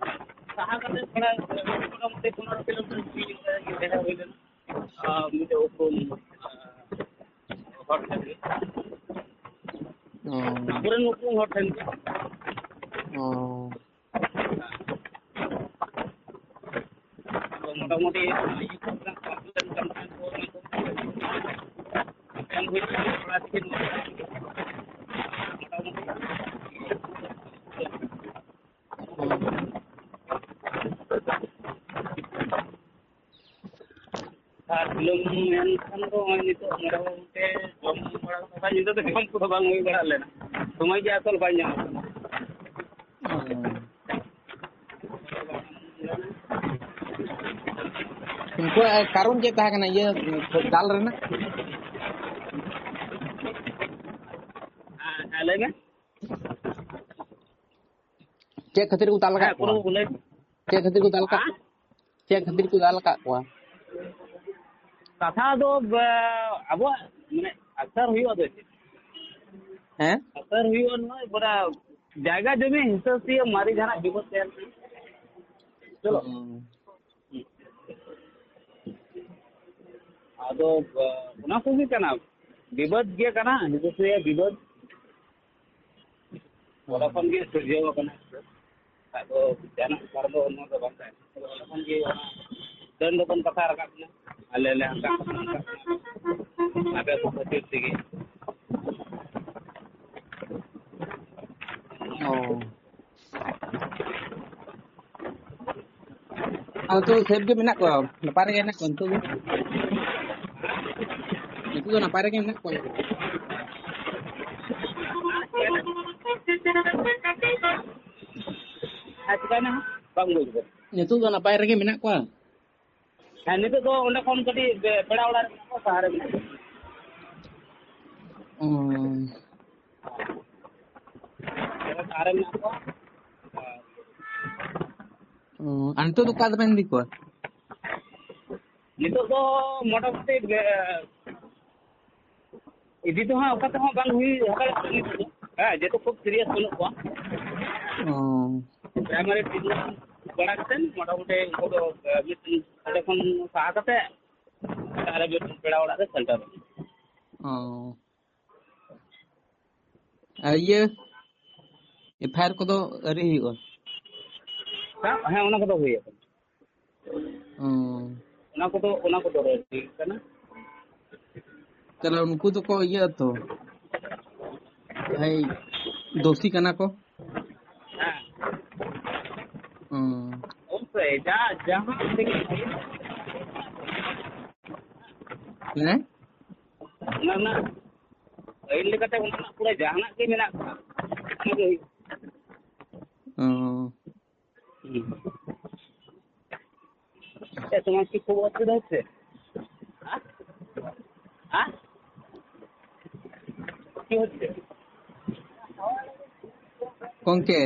ᱥᱟᱦᱟ ᱠᱟᱛᱮ ᱛᱷᱚᱲᱟ, ᱢᱚᱴᱟᱢᱩᱴᱤ ᱯᱚᱱᱨᱚ ᱠᱤᱞᱳᱢᱤᱴᱟᱨ ᱡᱟᱭᱜᱟ ᱦᱩᱭ ᱞᱮᱱᱟ᱾ ᱟᱨ ᱢᱤᱫᱴᱮᱡ ᱩᱯᱨᱩᱢ, ᱮ, ᱦᱚᱲ ᱴᱷᱮᱱ ᱜᱮ᱾ ᱚ᱾ ᱟᱵᱚᱨᱮᱱ ᱩᱯᱨᱩᱢ ᱦᱚᱲ ᱴᱷᱮᱱ ᱜᱮ᱾ ᱚ᱾ ᱢᱚᱴᱟᱢᱩᱴᱤ ᱮᱢ ᱦᱩᱭ ᱞᱮᱱᱟ ᱛᱷᱚᱲᱟ ᱪᱤᱠᱮᱱ᱾ ᱟᱨ ᱵᱤᱞᱚᱢ ᱮᱱᱠᱷᱟᱱ ᱫᱚ ᱱᱚᱜᱼᱚᱭ ᱱᱤᱛᱚᱜ ᱢᱚᱴᱟᱢᱩᱴᱤ ᱡᱚᱢ ᱵᱟᱲᱟ ᱠᱟᱛᱮ ᱧᱤᱫᱟᱹ ᱫᱚ ᱡᱚᱢ ᱠᱚᱫᱚ ᱵᱟᱝ ᱦᱩᱭ ᱵᱟᱲᱟ ᱞᱮᱱᱟ, ᱥᱚᱢᱚᱭ ᱜᱮ ᱟᱥᱚᱞ ᱵᱟᱭ ᱧᱟᱢ ᱠᱟᱱᱟ᱾ ᱩᱱᱠᱩᱣᱟᱜ ᱠᱟᱨᱚᱱ ᱪᱮᱫ ᱛᱟᱦᱮᱸ ᱠᱟᱱᱟ ᱤᱭᱟᱹ ᱫᱟᱞ ᱨᱮᱱᱟᱜ? ᱦᱮᱸ, ᱦᱮᱸ, ᱞᱟᱹᱭ ᱢᱮ᱾ ᱪᱮᱫ ᱠᱷᱟᱹᱛᱤᱨ ᱠᱚ ᱫᱟᱞ ᱟᱠᱟᱫ ᱦᱮᱸ, ᱠᱚᱣᱟ? ᱯᱩᱨᱟᱹ ᱞᱟᱹᱭ ᱢᱮ᱾ ᱪᱮᱫ ᱠᱷᱟᱹᱛᱤᱨ ᱠᱚ ᱫᱟᱞ ᱟᱠᱟᱫ ᱦᱮᱸ? ᱠᱚᱣᱟ? ᱪᱮᱫ ᱠᱷᱟᱹᱛᱤᱨ ᱠᱚ ᱫᱟᱞ ᱟᱠᱟᱫ ᱠᱚᱣᱟ? ᱠᱟᱛᱷᱟ ᱫᱚ, ᱵᱟ-, ᱟᱵᱚᱣᱟᱜ, ᱢᱟᱱᱮ, ᱟᱠᱛᱟᱨ ᱦᱩᱭᱩᱜᱼᱟ ᱫᱚ ᱪᱮᱫ? ᱦᱮᱸ? ᱟᱠᱛᱟᱨ ᱦᱩᱭᱩᱜᱼᱟ ᱱᱚᱣᱟ, ᱵᱚᱞᱮ, ᱡᱟᱭᱜᱟ ᱡᱚᱢᱤ ᱦᱤᱥᱟᱹᱵ ᱛᱮ ᱢᱟᱨᱮ ᱡᱟᱦᱟᱱᱟᱜ ᱵᱤᱵᱟᱫ ᱛᱟᱦᱮᱱ ᱠᱟᱱᱟ᱾ ᱪᱚᱞᱚ᱾ ᱦᱩᱸ᱾ ᱟᱫᱚ, ᱵᱟ-, ᱚᱱᱟ ᱠᱚᱜᱮ ᱠᱟᱱᱟ, ᱵᱤᱵᱟᱹᱫ ᱜᱮ ᱠᱟᱱᱟ, ᱦᱤᱥᱟᱹᱵ ᱛᱮ ᱵᱤᱵᱟᱹᱫ᱾ ᱚᱸᱰᱮ ᱠᱷᱚᱱ ᱜᱮ ᱥᱤᱨᱡᱟᱹᱣ ᱟᱠᱟᱱᱟ᱾ ᱟᱫᱚ ᱡᱟᱦᱟᱱᱟᱜ ᱠᱟᱨᱚᱱ ᱫᱚ ᱚᱱᱟ ᱫᱚ ᱵᱟᱝ ᱛᱟᱦᱮᱸ ᱠᱟᱱᱟ᱾ ᱚᱸᱰᱮ ᱠᱷᱚᱱ ᱜᱮ ᱚᱱᱟ ᱰᱟᱹᱱ ᱫᱚᱵᱚᱱ ᱠᱟᱛᱷᱟ ᱨᱟᱠᱟᱵ ᱮᱱᱟ᱾ ᱟᱞᱮ ᱞᱮ ᱦᱟᱱᱠᱟ ᱠᱟᱱᱟ, ᱦᱟᱱᱠᱟ ᱠᱟᱱᱟ᱾ ᱟᱯᱮ ᱠᱚ ᱠᱷᱟᱹᱛᱤᱨ ᱛᱮᱜᱮ᱾ ᱚ᱾ ᱟᱫᱚ ᱱᱤᱛᱚᱜ ᱥᱮᱯ ᱜᱮ ᱢᱮᱱᱟᱜ ᱠᱚᱣᱟ, ᱱᱟᱯᱟᱭ ᱨᱮᱜᱮ ᱦᱮᱱᱟᱜ ᱠᱚᱣᱟ ᱱᱤᱛᱚᱜ ᱫᱚ᱾ ᱫᱚ ᱱᱟᱯᱟᱭ ᱨᱮᱜᱮ ᱢᱮᱱᱟᱜ ᱠᱚᱣᱟ᱾ ᱟᱨ ᱪᱤᱠᱟᱹᱭᱮᱱᱟ? ᱵᱟᱝ ᱵᱩᱡᱽ ᱠᱟᱱᱟ᱾ ᱱᱤᱛᱚᱜ ᱫᱚ ᱱᱟᱯᱟᱭ ᱨᱮᱜᱮ ᱢᱮᱱᱟᱜ ᱠᱚᱣᱟ᱾ ᱦᱮᱸ, ᱱᱤᱛᱚᱜ ᱫᱚ ᱚᱸᱰᱮ ᱠᱷᱚᱱ ᱠᱟᱹᱴᱤᱡ ᱯᱮ-, ᱯᱮᱲᱟ ᱚᱲᱟᱜ ᱨᱮ ᱢᱮᱱᱟᱜ ᱠᱚᱣᱟ, ᱥᱟᱦᱟ ᱨᱮ ᱢᱮᱱᱟᱜ ᱠᱚᱣᱟ᱾ ᱚ᱾ ᱥᱟᱦᱟ ᱨᱮ ᱢᱮᱱᱟᱜ ᱠᱚᱣᱟ᱾ ᱚ, ᱟᱨ ᱱᱤᱛᱚᱜ ᱫᱚ ᱚᱠᱟ ᱨᱮᱵᱮᱱ ᱤᱫᱤ ᱠᱚᱣᱟ? ᱱᱤᱛᱚᱜ ᱫᱚ ᱢᱚᱴᱟᱢᱩᱴᱤ, ᱮ, ᱤᱫᱤ ᱫᱚ ᱦᱟᱸᱜ ᱚᱠᱟ ᱛᱮᱦᱚᱸ ᱵᱟᱝ ᱦᱩᱭ ᱦᱟᱛᱟᱲᱚᱜ ᱠᱟᱱᱟ ᱱᱤᱛᱚᱜ ᱫᱚ᱾ ᱦᱮᱸ, ᱡᱮᱦᱮᱛᱩ ᱠᱷᱩᱵ serious ᱵᱟᱹᱱᱩᱜ ᱠᱚᱣᱟ᱾ ᱚ᱾ Primary treatment ᱵᱟᱲᱟ ᱠᱟᱛᱮᱫ ᱢᱚᱴᱟᱢᱩᱴᱤ ᱩᱱᱠᱩ ᱫᱚ, ᱮ, ᱢᱤᱫ ᱚᱸᱰᱮ ᱠᱷᱚᱱ ᱥᱟᱦᱟ ᱠᱟᱛᱮ ᱟᱨ ᱢᱤᱫ ᱯᱮᱲᱟ ᱚᱲᱟᱜ ᱨᱮ ᱥᱮᱴᱮᱨ᱾ ᱚ᱾ ᱟᱨ ᱤᱭᱟᱹ, FIR ᱠᱚᱫᱚ ᱟᱹᱣᱨᱤ ᱦᱩᱭᱩᱜᱼᱟ? ᱦᱮᱸ, ᱦᱮᱸ, ᱚᱱᱟ ᱠᱚᱫᱚ ᱦᱩᱭ ᱟᱠᱟᱱᱟ᱾ ᱚ᱾ ᱚᱱᱟ ᱠᱚᱫᱚ, ᱚᱱᱟ ᱠᱚᱫᱚ ᱨᱮᱰᱤ ᱠᱟᱱᱟ᱾ ᱛᱟᱦᱞᱮ ᱩᱱᱠᱩ ᱫᱚᱠᱚ ᱤᱭᱟᱹ ᱛᱚ? ᱦᱮᱸ, ᱫᱳᱥᱤ ᱠᱟᱱᱟ ᱠᱚ? ᱦᱮᱸ᱾ ᱚ᱾ ᱚᱵᱚᱥᱥᱳᱭ, ᱡᱟ, ᱡᱟᱦᱟᱸ ᱛᱮᱜᱮ ᱦᱮᱸ? ᱚᱱᱟ ᱨᱮᱱᱟᱜ ᱟᱹᱭᱤᱱ ᱞᱮᱠᱟᱛᱮ ᱚᱱᱟ ᱨᱮᱱᱟᱜ ᱯᱩᱨᱟᱹ ᱡᱟᱦᱟᱱᱟᱜ ᱜᱮ ᱢᱮᱱᱟᱜ ᱠᱚᱣᱟ, ᱚᱱᱟ ᱜᱮ ᱦᱩᱭᱩᱜᱼᱟ᱾ ᱚ᱾ হুম। এ, তোমার কি খুব অসুবিধা হচ্ছে? হ্যাঁ? হ্যাঁ? কি হচ্ছে? ᱜᱚᱝᱠᱮ᱾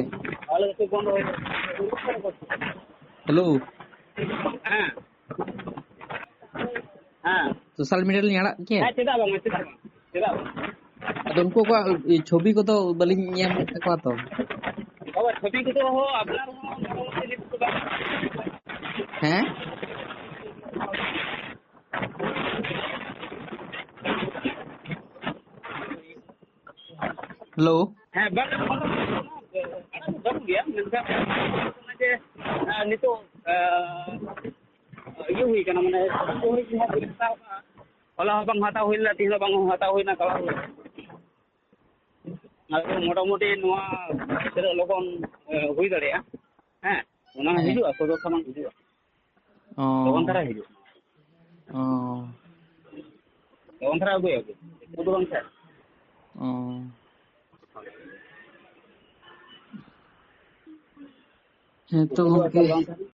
তাহলে তো বন্ধ হয়ে যাবে। হ্যালো। হ্যাঁ। ᱦᱮᱸ᱾ ᱥᱳᱥᱟᱞ ᱢᱤᱰᱤᱭᱟ ᱨᱮᱞᱤᱧ ᱟᱲᱟᱜ ᱠᱮᱭᱟ? ᱦᱮᱸ, ᱪᱮᱫᱟᱜ ᱵᱟᱝ, ᱪᱮᱫᱟᱜ ᱵᱟᱝ, ᱪᱮᱫᱟᱜ ᱵᱟᱝ? ᱟᱫᱚ ᱩᱱᱠᱩ ᱠᱚᱣᱟᱜ ᱪᱷᱚᱵᱤ ᱠᱚᱫᱚ ᱵᱟᱹᱞᱤᱧ ᱧᱮᱞ ᱧᱟᱢᱮᱫ ᱛᱟᱠᱚᱣᱟ ᱛᱚ᱾ ᱵᱟᱵᱟ, ᱪᱷᱚᱵᱤ ᱠᱚᱫᱚ ᱦᱚᱸ ᱟᱯᱱᱟᱨ ᱦᱚᱸ ᱢᱚᱴᱟᱢᱩᱴᱤ ᱱᱤᱛ ᱫᱚ ᱵᱟᱝ᱾ ᱦᱮᱸ? ᱦᱮᱞᱳ᱾ ᱦᱮᱸ, ᱵᱟᱝ, ᱟᱲᱟᱜ ᱫᱚ ᱵᱟᱹᱱᱩᱜ ᱜᱮᱭᱟ, ᱢᱮᱱᱠᱷᱟᱱ ᱚᱱᱟ ᱡᱮ, ᱟᱸ, ᱱᱤᱛᱚᱜ, ᱟᱸ, ᱤᱭᱟᱹ ᱦᱩᱭ ᱠᱟᱱᱟ, ᱢᱟᱱᱮ, ᱦᱚᱞᱟ ᱦᱚᱸ ᱵᱟᱝ ᱦᱟᱛᱟᱣ ᱦᱩᱭ ᱞᱮᱱᱟ, ᱛᱮᱦᱮᱧ ᱦᱚᱸ ᱵᱟᱝ ᱦᱟᱛᱟᱣ ᱦᱩᱭᱱᱟ, ᱠᱟᱞᱟᱨ ᱦᱩᱭ᱾ ᱟᱫᱚ ᱢᱚᱴᱟᱢᱩᱴᱤ ᱱᱚᱣᱟ ᱛᱤᱱᱟᱹᱜ ᱞᱚᱜᱚᱱ, ᱮ, ᱦᱩᱭ ᱫᱟᱲᱮᱭᱟᱜᱼᱟ, ᱦᱮᱸ, ᱚᱱᱟ ᱦᱮᱸ᱾ ᱦᱤᱡᱩᱜᱼᱟ, ᱥᱚᱫᱚᱨ ᱥᱟᱢᱟᱱ ᱦᱤᱡᱩᱜᱼᱟ᱾ ᱚ᱾ ᱞᱚᱜᱚᱱ ᱫᱷᱟᱨᱟ ᱦᱤᱡᱩᱜᱼᱟ᱾ ᱚ᱾ ᱞᱚᱜᱚᱱ ᱫᱷᱟᱨᱟ ᱟᱹᱜᱩᱭᱟ ᱠᱚ᱾ ᱩᱱᱠᱩ ᱫᱚ ᱵᱟᱝ ᱥᱮ? ᱚ᱾ ᱦᱮᱸ ᱛᱚ ᱜᱚᱝᱠᱮ᱾